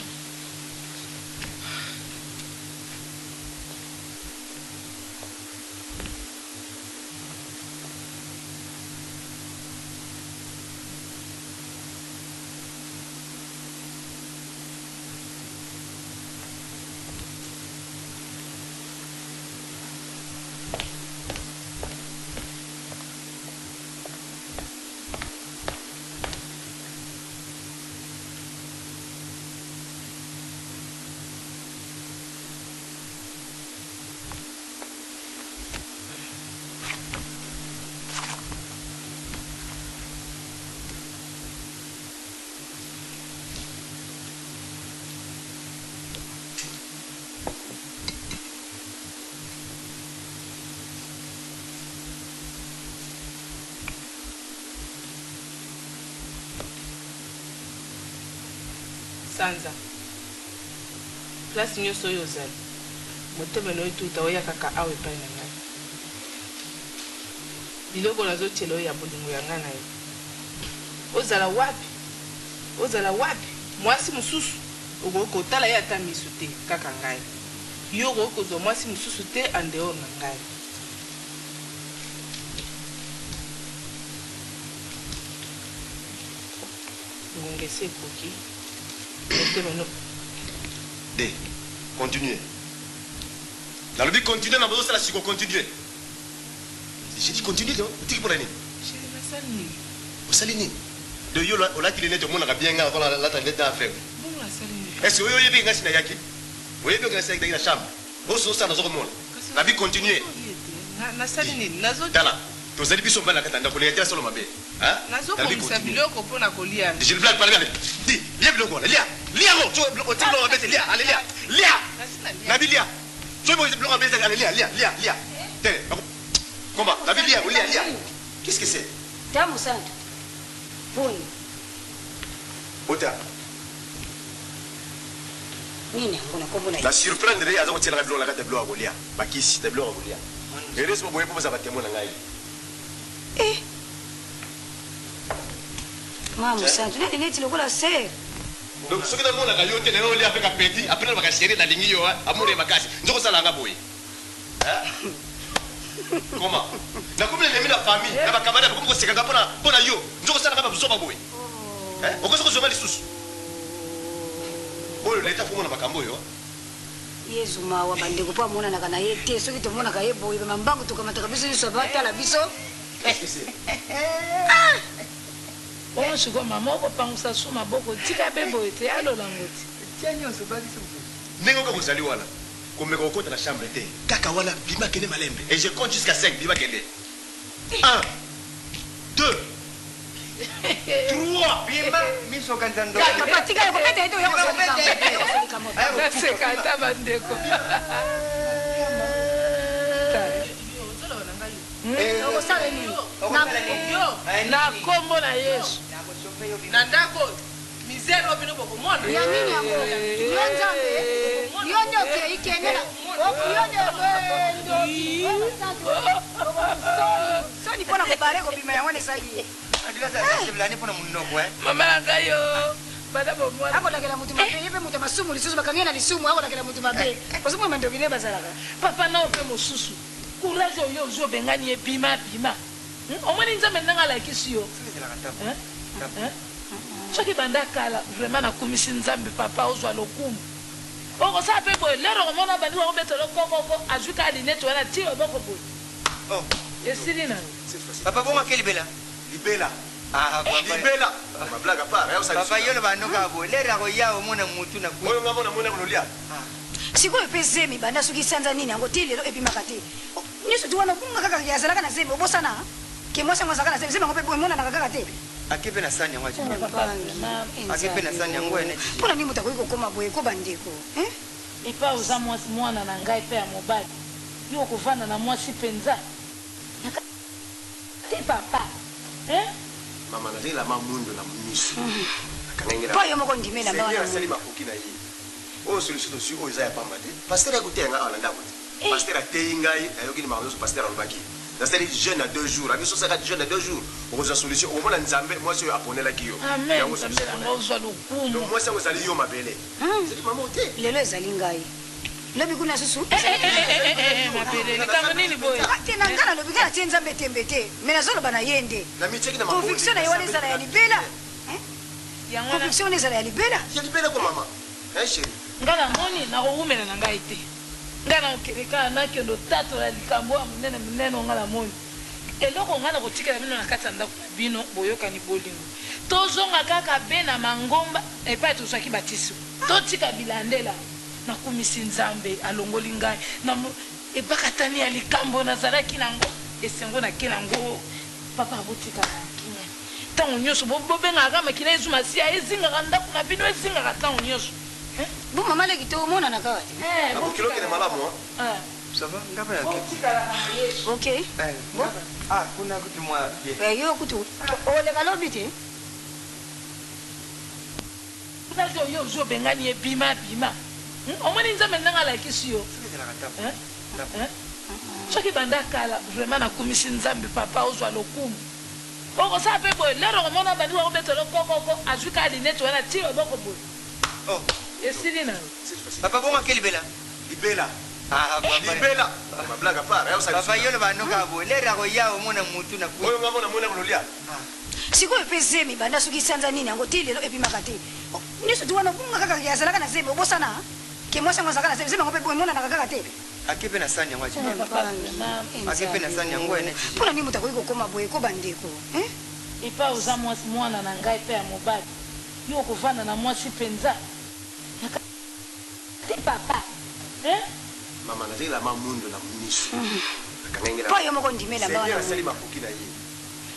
Sanza place nioso oyo ozali motema na yo etuta oya kaka awa epai na ngai biloko nazo tiela yo ya bolingo ya ngai na yo ozala wapi Ozala wapi? Muasi mosusu okoki kotala ye ata misu te, kaka ngai. Yo okoki kozua muasi mosusu te en dehors na ngai. Ngonga esi ekoki, motema no. De, continuer. Nalobi continuer na bozosala siko continuer. J'ai dit continue donc, otiki pona nini? Chérie nasali nini? Osali nini? Donc yo olati lunette omonaka bien nga lokola nalata lunette na aveugle. Bongo nasali nini? Est-ce que oyo oyebi nga si nayaki? Oyebi nga si nayaki na chambre? Oso osala nazo komona. Nabi continuer. Nasali nini? Nazo Tala, tozali biso mibali na kati ya ndako, olinga te nasala mabe. Hein? Nazo bongisa biloko pona kolia. Je ne blague pas, lia. Di, lia biloko wana, lia. Lia yango, soki otiki biloko mabe te, lia, allez lia. Lia. Nabi lia. Soki bo biloko mabe ezali, allez lia, lia, lia, lia. Tele, koma, nabi lia, lia, lia. Qu'est-ce que c'est? Ta mosantu. Boni. Bota. Nini yango na kombo na ye? Na surprendre ye aza kotielaka biloko na kati ya biloko ya kolia, bakisi na biloko ya kolia. Heureusement boye po boza ba temoin na ngai. Eh! Mama mosantu, neti neti lokola sœur. Donc soki namonaka yo te nayo olia pe ka petit après nalobaka chérie nalingi yo amour ya makasi nzoka osala nga boye hein comment nakomi na ennemi na famille na ba camarade bakomi koseka nga pona pona yo nzoka osala nga ba buzoba boye hein okoki kozwa nga lisusu oyo leta fo mona makambo oyo Yezu mawa bandeko mpo amonanaka na ye te soki tomonaka ye boye bamambangu tokamataka biso nyonso batala biso ah! Bongo sikoyo mama oko pangusa su maboko tika be boye te alola ngo te. Tia nionso bakisa mosusu. Ndenge kaka ozali wana komeka kokota na chambre te kaka wana bima kende malembe et je compte jusqu'à 5 bima kende 1 2 3 Bima miso okanisa ndoki. Papa tika ye kobeta ye te oya kozwa likambo. Oya kozwa likambo. Naseka ata bandeko. Okosala nini? Na kombo na Yesu. Na ndako oyo misère oyo bino bokomona. Ya nini yango? Yo Nzambe, yo nde okei kende na yo nde ndoki. Soni, soni mpo na kobare kobima yango wana esali ye. Mpo na monoko. Mama na ngai yo. Bada bomwana. Akolakela moto mabe, ye mpe moto ya masumu lisusu bakangi ye na lisumu, akolakela moto mabe. Ozomona bandoki nde bazalaka. Papa nao mpe mosusu. Courage oyo ozwi obengani ye bima bima. Omoni Nzambe ndenge alakisi yo. Soki banda kala vraiment nakumisi Nzambe papa ozwa lokumu. Okosala pe boye lero okomona bandi bakobetela yo kokoko azwi kaka lunette wana atie loboko boye. Esili na yo. Papa bongo ake libela. Libela. Libela. Ma blague à part, hein, Papa yo loba noka boye lero akoya omona mutu na Oyo nga mona mona kololia. Sikoyo mpe zemi banda soki sanza nini yango ti lelo ebimaka te. Nyonso tu wana obunga kaka ke azalaka na zemi obosana ke mwasi yango azalaka na zemi, zemi yango mpe emonanaka kaka te. Ake mpe na sani yango ake mpe na sani yango ene. Mpo na nini moto akoki kokoma boye ko bandeko hein? Epa oza mwasi mwana na ngai pe ya mobali yo okovanda na mwasi penza na te papa hein. Mama nazali elamba mwindo na misu akangaki ngai na Mpo yo moko ondima elamba wana Seigneur asali mwindo. makoki na ye oyo solution tozui oyo eza ya pamba te pasteur ayaki koteya ngai awa na ndako te pasteur ateyi ngai nayoki makambo nionso pasteur alobaki nasali jeune ya 2 jours abi soki osalaka jeune ya 2 jours okozua solution okomona Nzambe mwasi oyo aponelaki yo Amen yango Nzambe solution na pona ngai ye ozua lokumu. donc mwasi yango ezali yo mabele ezali mama oyo te. Lelo ezali ngai lobi kuna susu mabele likambo nini boye? Te na ngai nalobi ngai natie Nzambe tembe te mais nazoloba na ye nde Namitiaki na mabondeli conviction na ye wana ezala ya libela hein Yango wana conviction wana ezala ya libela. Ya libela ko mama hein cherie. Nga namoni nakowumela na ngai te. Nga nakokende kaka nakende otatola likambo oyo ya monene monene oyo nga namoni. Eloko nga nakotikela bino na kati ya ndako na bino, boyokani, bolingo. Tozonga kaka be na mangomba epai tozwaki batisimo. Totika bilandela. Nakumisi Nzambe, alongoli ngai na ebakatani ya likambo nazalaki na yango. Esengo nake na yango. Papa, botikala na kimia ntango nyonso. Bobengaka kaka makila ya Yesu Masiya ezingaka ndako na bino, ezingaka ntango nyonso. Bo mama leki to monana kaka te. Eh, Na bokilo okende malamu hein. Eh. Ça va? Nga pe na Botikala na Yesu. Ok. Eh, Bo. Ah, kuna kutu mwa bien. Eh, yo kutu oleka lobi te. Courage oyo ozwi obengani ye bima bima. Omoni Nzambe ndenge alakisi yo. Hein? Hein? Soki banda kala vraiment nakumisi Nzambe papa ozwa lokumu. Okosala pe boye lero okomona abandi bakobetela yo kokoko azwi kaka lunette wana atie loboko boye. Esili na yo. Papa bongo ake libela. Libela. Ah, papa. Libela. Ma blague à part, hein, osali Papa yo loba noka boye lero akoya omona mutu na Oyo nga mona mona kololia. Sikoyo mpe zemi banda soki sanza nini yango ti lelo ebimaka te. Nyonso tu wana obunga kaka ke azalaka na zemi obosana ke mwasi yango azalaka na zemi, zemi yango mpe emonanaka kaka te. Ake mpe na sani yango ake mpe na sani yango ene. Mpo na nini moto akoki kokoma boye ko bandeko hein? Epa oza mwasi mwana na ngai pe ya mobali yo okovanda na mwasi penza na te papa hein. Mama nazali elamba mwindo na misu akangaki ngai na Mpo yo moko ondima elamba wana Seigneur asali mwindo. makoki na ye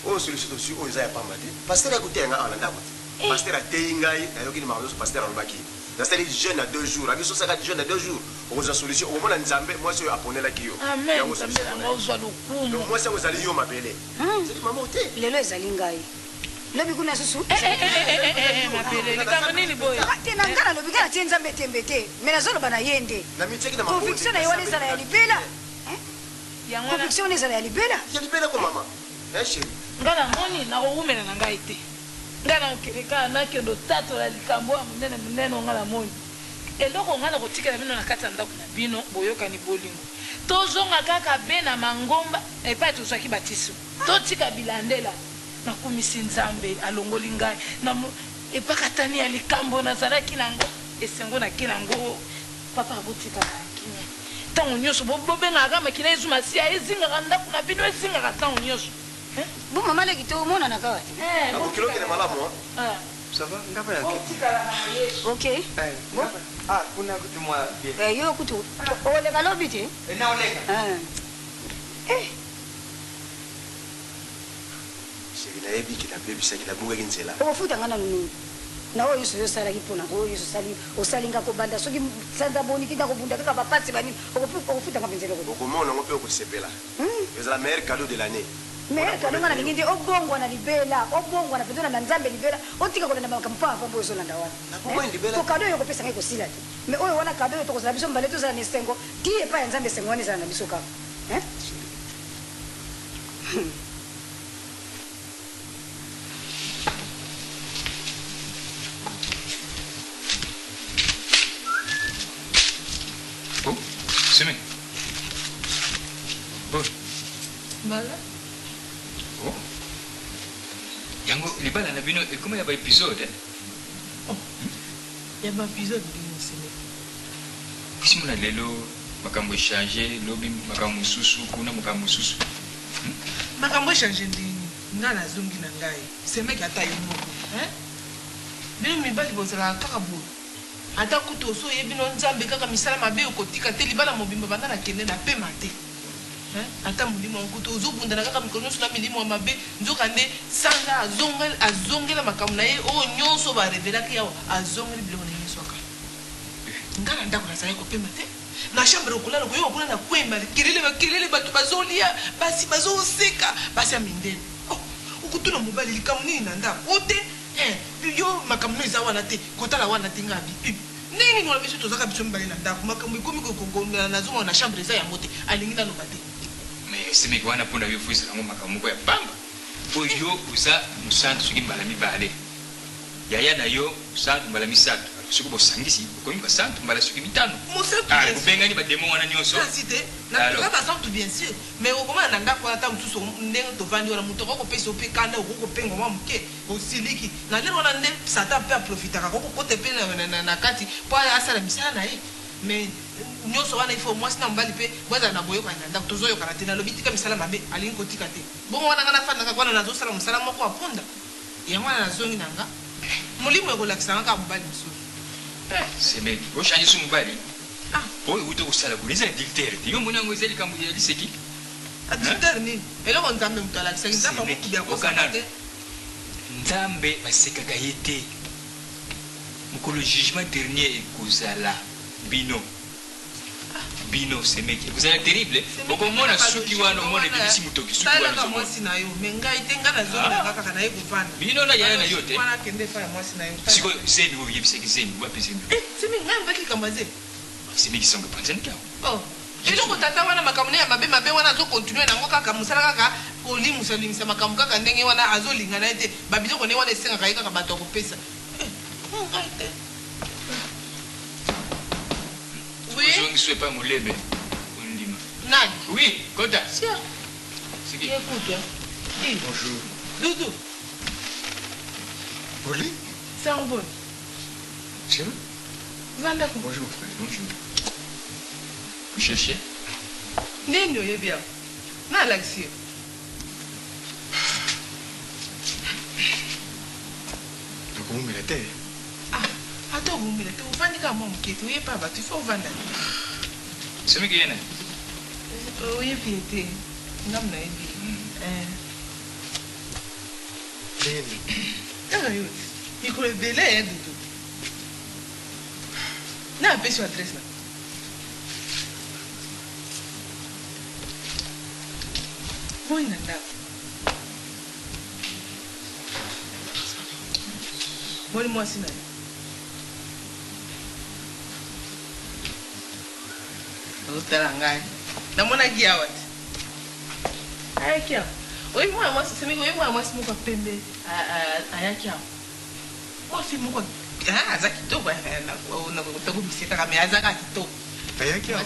oyo solution tozui oyo eza ya pamba te pasteur ayaki koteya ngai awa na ndako te pasteur ateyi ngai nayoki makambo nyonso pasteur alobaki nasali jeune ya 2 jours abi soki osalaka jeune ya 2 jours okozwa solution okomona Nzambe mwasi oyo aponelaki yo Amen yango Nzambe solution na pona ngai ye ozwa lokumu. donc mwasi yango ezali yo mabele ezali mama oyo te. Lelo ezali ngai lobi kuna susu mabele likambo nini boye? Te na ngai nalobi ngai natie Nzambe tembe te mais nazoloba na ye nde Namitiaki na mabondeli conviction na ye wana ezala ya libela hein Yango wana conviction wana ezala ya libela. Ya libela ko mama hein cherie. Nga namoni nakowumela na ngai te. Nga nakokende kaka nakende otatola likambo oyo ya monene monene oyo nga namoni. Eloko nga nakotikela bino na kati ya ndako na bino, boyokani, bolingo. Tozonga kaka be na mangomba epai tozwaki batisimo. Totika bilandela. Nakumisi Nzambe, alongoli ngai na ebakatani ya likambo nazalaki na yango. Esengo nake na yango. Papa, botikala na kimia ntango nyonso. Bobengaka kaka makila ya Yesu Masiya ezingaka ndako na bino, ezingaka ntango nyonso. Bo mama leki to monana kaka te. Eh, Na bokilo okende malamu hein. Eh. Ça va? Nga pe nake. Botikala na Yesu. Ok. Eh, Bo. Ah, kuna kutu mwa bien. Eh, yo kutu oleka lobi te. Eh, na oleka. Eh. Eh. Chérie, nayebi ke nabebisaki, nabungaki nzela. Okofuta nga nanu nini? Na oyo nyonso yo osalaki mpo na oyo nyonso osali, osali nga kobanda soki sanza boni ti nakobunda kaka ba pasi ba nini, okofuta nga mpenza eloko te. Okomona yango mpe okosepela. Ezala meilleur cadeau de l'annee. Meilleur cadeau nga nalingi nde obongwana libela, obongwana mpenza olanda Nzambe libela, otika kolanda makambo pamba pamba oyo ozolanda wana. Nabongwani libela Po te. cadeau oyo okopesa nga ekosila te. Mais oyo wana cadeau oyo tokozala biso mibale tozala na esengo ti epai ya Nzambe esengo wana ezala na biso kaka. Hein? Hum. Oh, Seme. Oh. Bala. Oh. Yango libala na bino ekoma ya ba episode. Oh. Ya ba episode bino Seme. Bisi mona lelo makambo echange lobi makambo mosusu kuna makambo mosusu. Makambo echange ndenge nini? Nga nazongi na ngai. Semeki ata yo moko hein? Bino mibali bozalaka kaka boye. Ata kutu osi oyebi no Nzambe kaka misala mabe okotika te libala mobimba banda na kende na pema te hein? Ata molimo yango kutu ozo bundana kaka mikolo nionso na milimo ya mabe nzoka nde sanza azongela makambo na ye oyo nionso ba revelaki ye awa azongeli biloko na ye nionso ya kala. Nga na ndako nazalaki kopema te. Na chambre okolala okoyoka kuna na coin makelele makelele batu bazolia basi bazoseka basi ya mindele oh okotuna mobali likambo nini na ndako o te eh yo makambo no eza wana te kotala wana te nga abi eh ndenge nini wana biso tozaka biso mibale na ndako makambo ekomi kokongana nazomona na chambre eza yango te alingi naloba te. Mais semeki wana pona yo faut ezala ngo makambo moko ya pamba po yo oza mosantu soki mbala mibale. Yaya na yo mosantu mbala misatu alors soki bosangisi bokomi basantu mbala soki mitano. Mosantu Ah bien sur. bobengani ba demon wana nionso. Kasi te na Alors. toza basantu bien sur mais okomona na ndaku wana tango mosusu ndenge tovandi wana mutu akoki kopesa yo pe kanda okoki kopengwa mwa muke osiliki na lere wana nde satan pe a profitaka akoki kokota pe na kati po asala misala na ye mais nionso wana il faut mwasi na mobali pe bozala na boyokani na ndaku tozoyokana te nalobi tika misala mabe alingi kotika te bongo wana nga nafanda kaka wana nazosala mosala moko ya punda. Yango wana nazongi na nga. Molimo ekolakisa nga kaka mobali mosusu. Eh semeki o change su mobali? Ah. Oyo owuti kosala kuna eza adultère te yo omoni yango eza likambo ya liseki? Adultère nini? Eloko Nzambe moto alakisaki Nzambe Semeki amokubi oka akosaka nanu te. Nzambe basekaka ye te mokolo jugement dernier ekozala bino. Bino semeki ekozala terrible okomona suki wana omona ebimisi mutoki suki wana Salaka mwasi na yo mais ngai te ngai nazongi na nga kaka naye kovanda Bino na yaya na yo te wana kende epai ya mwasi na yo sikoyo zemi oyo oyebisaki zemi wapi zemi Eh semi ngai nalobaki likambo ya zemi semeki sango epanzani te awa Oh eloko tata wana makambo na ye ya mabe mabe wana azo continuer na yango kaka mosala kaka kolimusa limisa makambo kaka ndenge wana azo linga na ye te ba biloko na ye wana esengaka ye kaka bato ya kopesa eh ngai te. Oui. Ozongi so epai molebe ondima. Nani? Oui, kota. Sia. Siki. Ye kutu. Eh. Bonjour. Doudou. Oli? Sango boni? Chérie. Vanda ko. Bonjour frère, bonjour. Vous cherchez? Nini oyebi yango? Nalakisi yo. Nakomumela te. Ah ata owumela te ovandi kaka mwa moke te oye epa batu il faut ovanda te. Semeki ye nani? Oyebi ye te nga nayebi ye eh. Ndenge nini? Kaka yo te mikolo ebele eh Doudou. Nani apesi yo adresse na? Boni na ndako? Boni mwasi na yo? Ozotala ngai. Namonaki awa te. Ayaki awa. Oyebi mwana mwasi, Semeki, oyebi mwana mwasi moko ya pembe ayaki awa. Mwasi moko aza kitoko, nakokomisa kaka, mais aza kaka kitoko. Ayaki awa?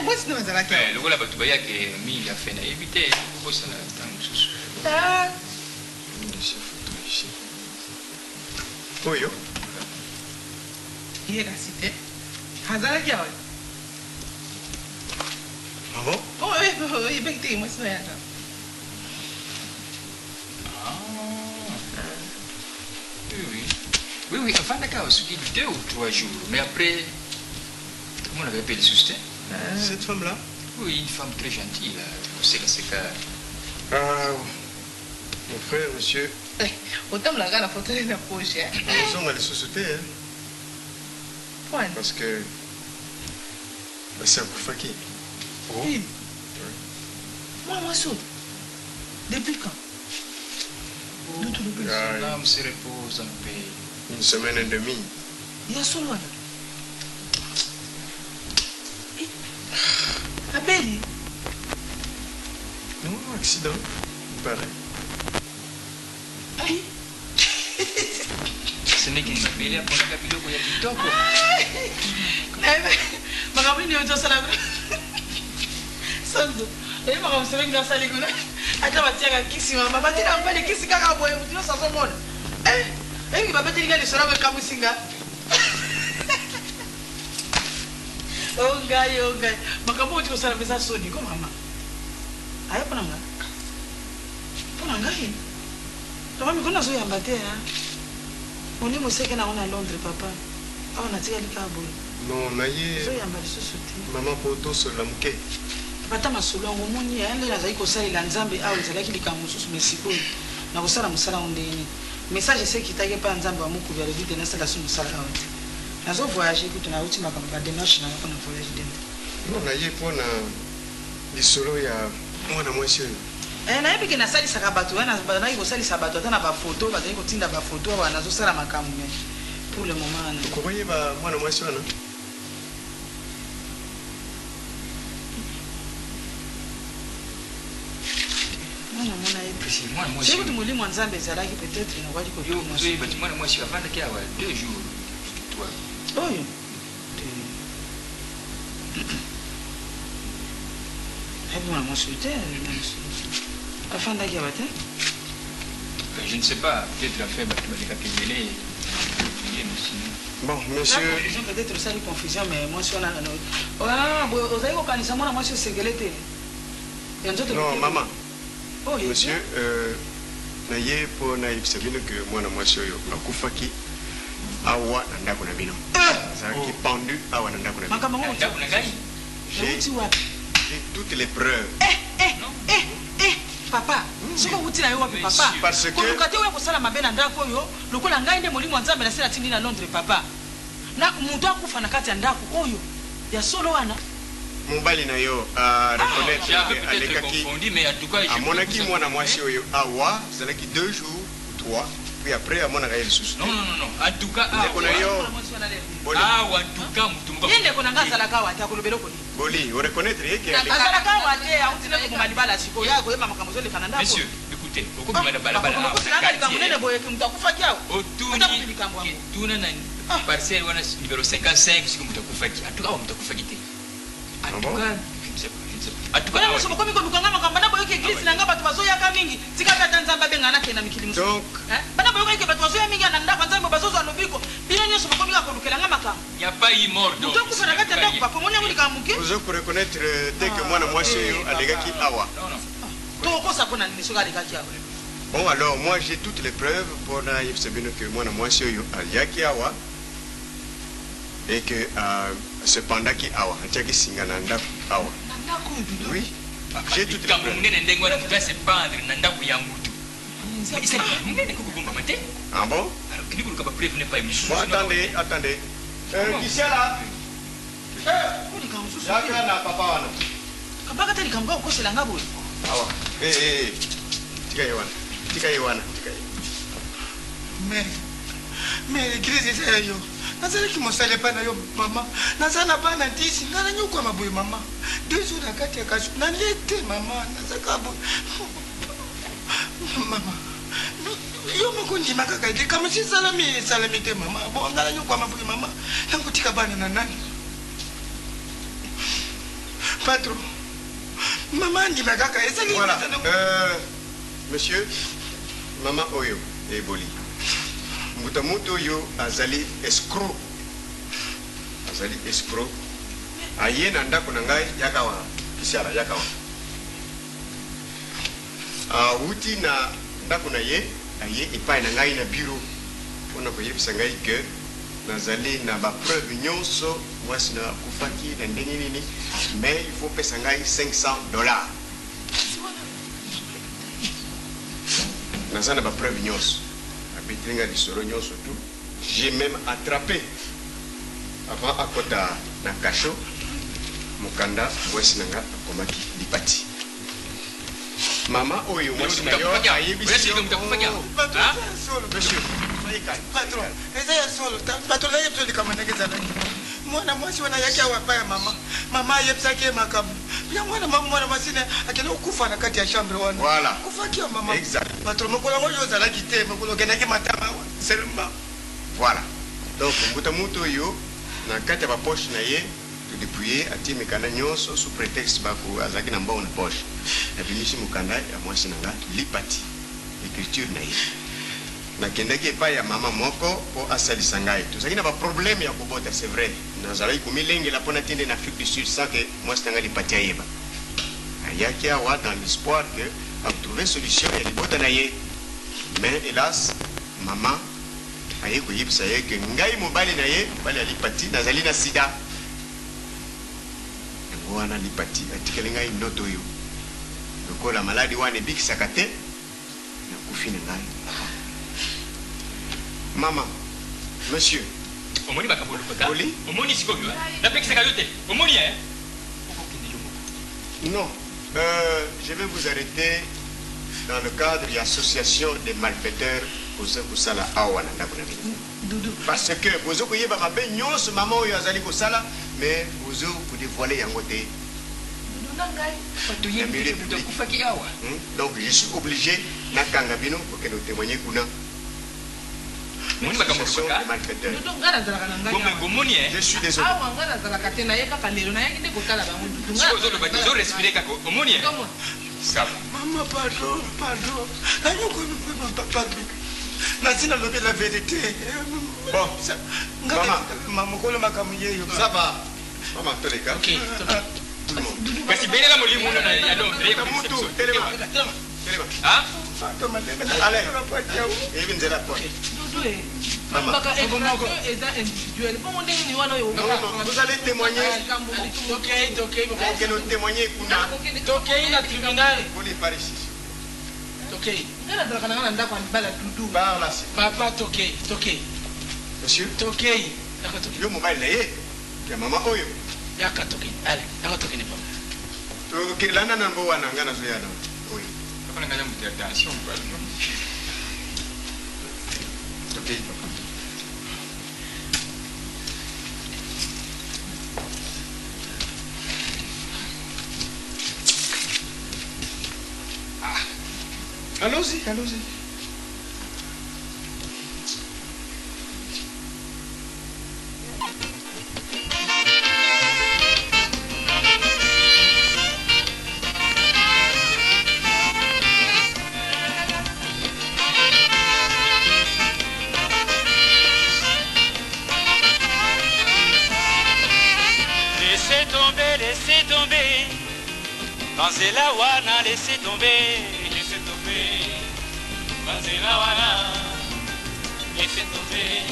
Mwasi no azalaki awa. Lokola bato bayaki mingi afe nayebi te, kobosana ntango mosusu. Ah. Oyo? Ye kasi te. Azalaki awa. Ah bon? Oh, oyebaki te mwasi na yaka. Ah. Oui, oui. Oui, oui, afandaka awa soki deux ou trois jours. Mais après, omonaka ye mpe lisusu te. Cette femme-là? Oui, une femme très gentille, là. Koseka seka. Ah. Mon frère, monsieur. Otambolaka kaka na photo na poche, hein? Ozonga lisusu te, hein? Point. Parce que basi akufaki. Oh. Oui. Moi, mwasi oyo. Depuis quand? Son âme se repose en paix. Une semaine et demie. Ya solo wana. Eh, abeli. Non, accident. Il paraît. Aïe. Semeki mabele aponaka biloko ya kitoko. Makambo nini oyo tosala kuna? Sanzo, oyebi makambo semeki nasali kuna? Ata batiaka kisi mama, batika mobali kisi kaka boye moto nyonso azomona. Eh, oyebi babeteli nga lisolo yango ekamwisi nga. O oh, ngai, o oh, ngai. Makambo oyo kosala mpenza soni ko mama. Aya mpo na nga. Mpo na ngai. Papa mikolo nazoyamba te hein. Molimo eseke nango na Londres papa. Awa natikali kaka boye. Non na ye. Nazoyamba lisusu te. Maman po tosolola moke. Papa ata masolo yango omoni hein nde nazali kosalela Nzambe awa ezalaki likambo mosusu mais sikoyo nakosala mosala yango ndenge nini? Message esi ekitaki epai ya Nzambe wa Mukubi alobi te nasala lisusu mosala awa te. Nazo voyager kutu nawuti makambo ba demarches na nga pona voyage dente. Non na ye po na lisolo ya mwana mwasi oyo. Eh nayebi ke nasalisaka batu hein nazalaki kosalisa batu ata na ba photo bazali kotinda ba photo awa nazosala makambu mais pour le moment wana. Okoki koyeba mwana mwasi wana? Nga namona ye te. Soki kutu molimo ya Nzambe ezalaki peut etre nakokaki kotuna. Ozoyeba te mwana mwasi avandaki awa 2 jours 3. Oyo te. Nayebi mwana mwasi oyo te. Afandaki awa te. Je ne sais pas, peut-être affaire bato balekaka ebele Bon, monsieur. Confusion peut-être osali confusion mais mwasi wana ah, ozali kokanisa mwana mwasi osekele te. Ya nzoto. Non, maman. Oh, monsieur, euh, na ye mpo nayebisa bino ke mwana mwasi oyo akufaki awa na ndako na bino. Azalaki oh. pendu awa na ndako na bino. Makambo yango ndako na ngai. Euti wapi? J'ai toutes les preuves. Eh, eh, eh, eh, papa. Soki owuti na yo wapi papa? Parce que koluka te oya kosala mabe na ndako oyo lokola ngai nde molimo ya Nzambe nasi natindi na Londres papa. Na moto akufa na kati ya ndako oyo ya solo wana. Mobali na yo a reconnaitre que alekaki amonaki mwana mwasi oyo awa ezalaki deux jours ou trois puis après amonaka ye lisusu te. Ndeko na yo Boli. Ye ndeko na nga azalaka awa te akoloba eloko nini? Boli o reconnaitre ye que alekaki. Azalaka awa te awuti nde koboma libala sikoyo ye akoyeba makambo ezoleka na ndako Monsieur, écoutez, okobima na balabala awa Bakokosela na nga likambo quartier. nene boye ke moto akufaki awa. Ata Otuni kutu likambo yango. tuna na parcelle wana numero 55 soki moto akufaki. En tout cas awa moto akufaki te. En tout cas, je ne sais pas, je ne sais pas. En tout cas, Bana awa mosusu bokomi koluka nga makambo bana boyoki eglise na nga bato bazoyaka mingi tika mpe ata nzambe abenga nakende na mikili mosusu Donc, Eh, bana boyokaki ke bato bazoya mingi na ndako ya nzambe bazozwa lobiko bino nyonso bokomi kaka kolukela nga makambo il n'y a pas eu mort d'homme. moto akufa na kati ya ndako papa omoni yango likambo moke ozo ko reconnaître te que mwana mwasi oyo alekaki awa. Tokokosa mpo na nini soki alekaki awa? Bon alors moi j'ai toutes les preuves mpo nayebisa bino que mwana mwasi oyo ayaki awa et que a se pendaki awa, atiaki singa na ndaku awa. Na ndaku oyo bino? Oui, j'ai toutes les Likambo preuves. monene ndenge wana moto a se pendre na ndako ya moto. Mais ezali monene ekoki kobombama te. Ah bon? Alors kende koluka ba preuves ne epai mosusu. Bon attendez, attendez. Euh, Kisiala! Likambo mosusu Yaka na papa wana. Kabaka te likambo kaka kokosela nga boye. Awa. Eh eh eh. Tika ye wana. Tika ye wana. Tika ye. Mais mais eglise eza ya yo. Nazalaki mosali epai na yo mama. Naza na bana 10 nga nanyokwama boye mama. Deux jours na kati ya kasho nalie te mama. Nazaka boye. Mama. Yo moko ndima kaka likambo esi esalami esalami te mama. Bon nga nanyokwama boye mama. Nakotika bana na nani? Patron. Mama andima kaka ezali Voilà. Euh, monsieur, mama oyo eboli. Mbuta mutu oyo azali escroc. Azali escroc. Aye na ndako na ngai yaka wa kisiala yaka wa. Awuti na ndako na ye aye epai na ngai na bureau pona koyebisa ngai que Nazali na ba preuves nionso muasi nayo akufaki na ndenge nini mais il faut opesa ngai 500 dollars. Naza na ba preuves nyonso. Abeteli nga lisolo nyonso tout. J'ai meme attrape avant akota na cachot mokanda mwasi na nga akomaki lipati. Mama oyo mwasi na yo ayebisi yo Monsieur, patron, eza ya solo. Patron nayebi biso likambo ndenge ezalaki. Mwana mwasi wana ayaki awa epai ya mama. Mama ayebisaki ye makambo. Yango wana mama mwana mwasi ne akende kokufa na kati ya chambre wana. Voilà. Akufaki ya mama. Exact. Patron, mokolo yango yo ozalaki te, mokolo okendaki matanga awa seulement. Voilà. Donc mbuta mutu oyo na kati ya ba poche na ye to depouiller atie mikanda nionso sous pretexte bako azalaki na mbongo na poche. Abimisi mokanda ya mwasi na nga lipati ecriture na ye. Nakendaki epai ya mama moko po asalisa ngai. Tozalaki na ba problèmes ya kobota c'est vrai. Nazalaki komilengela po nakende na Afrique du Sud sans que mwasi na ngai lipati ayeba. Ayaki awa dans l'espoir que ako trouver solution ya libota na ye. Mais helas mama aye koyebisa ye que ngai mobali na ye, mobali ya Lipati, nazali na sida. Yango wana Lipati atikeli ngai ndoto oyo. Lokola maladi wana ebikisaka te, nakufi na ngai avant. Mama, monsieur. Omoni makambo olukaka? Oli? Omoni sikoyo eh? Napekisaka yo te. Omoni eh? Okokende yo moko. Non. Euh, je vais vous arreter dans le cadre ya association des malfaiteurs boza kosala awa na ndako na bino. Parce que bozo koyeba mabe nyonso mama oyo azali kosala mais bozo ko devoiler yango te. Dudu na ngai. Bato Na yebi te milieu ke moto public. akufaki awa. Hmm? Donc je suis obligé nakanga bino bokende ko témoigner kuna. Omoni makambo Association olukaka? des malfaiteurs. Dudu ngai nazalaka na ngai Bombe awa. bomoni eh? Je suis désolé. Awa ngai nazalaka te naye kaka lelo nayaki nde kotala bango Dudu. Ngai Sikoyo ozoloba te, nazalaka ozo respirer kaka omoni eh? Ozomona? Ça va. Mama pardon, pardon. Nayokomi vraiment papa Dudu. Nasi nalobi la vérité. Bon. Ngai Mama. mama mokolo makambo yeyo. Ça va. Mama toleka. Ok. Tout le monde. Kasi belela molimo na ya Londres. Mutu, telema. Telema. Ah? Allez. Eyebi nzela porte. Dudu eh. Mama. Balobaka infraction eza individuelle. Bongo ndenge nini wana oyo Non, non, vous allez témoigner. Likambo motu motu. Tokei, tokei, Okende témoigner kuna. Tokei na tribunal. Boni par ici. Tokei. Ngai nazalaka na ngai na ndako ya mibali ya Dudu. Par là. Papa tokei, tokei. Monsieur. Tokei. Yaka tokei. Yo mobali na ye. Ya mama oyo. Yaka tokei. Allez, yaka tokende papa. Toke landa na mbo wana nga nazoya na. Oui. Papa na ngai aza moto ya tension pardon. Tokei papa. Allons-y, allons-y. Laissez tomber, laissez tomber. Banzela wana, laissez tomber. Laissez tomber. Banzela wana. Laissez tomber.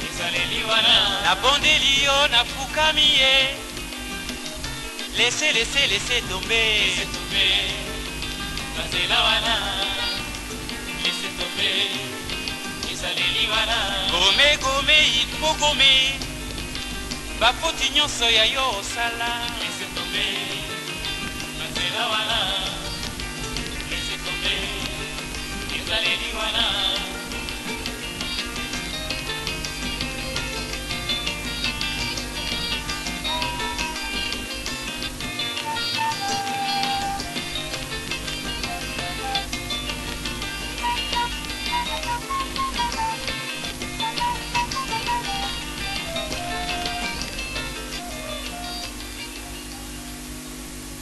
Ezaleli wana. Nabondeli yo, nafukami ye. Laissez, laissez, laissez tomber. Laissez tomber. Banzela wana. Laissez tomber. Ezaleli wana. Gome, gome, il faut gommer. Bafoti nyonso ya yo osala. Laissez tomber. Banzela wana.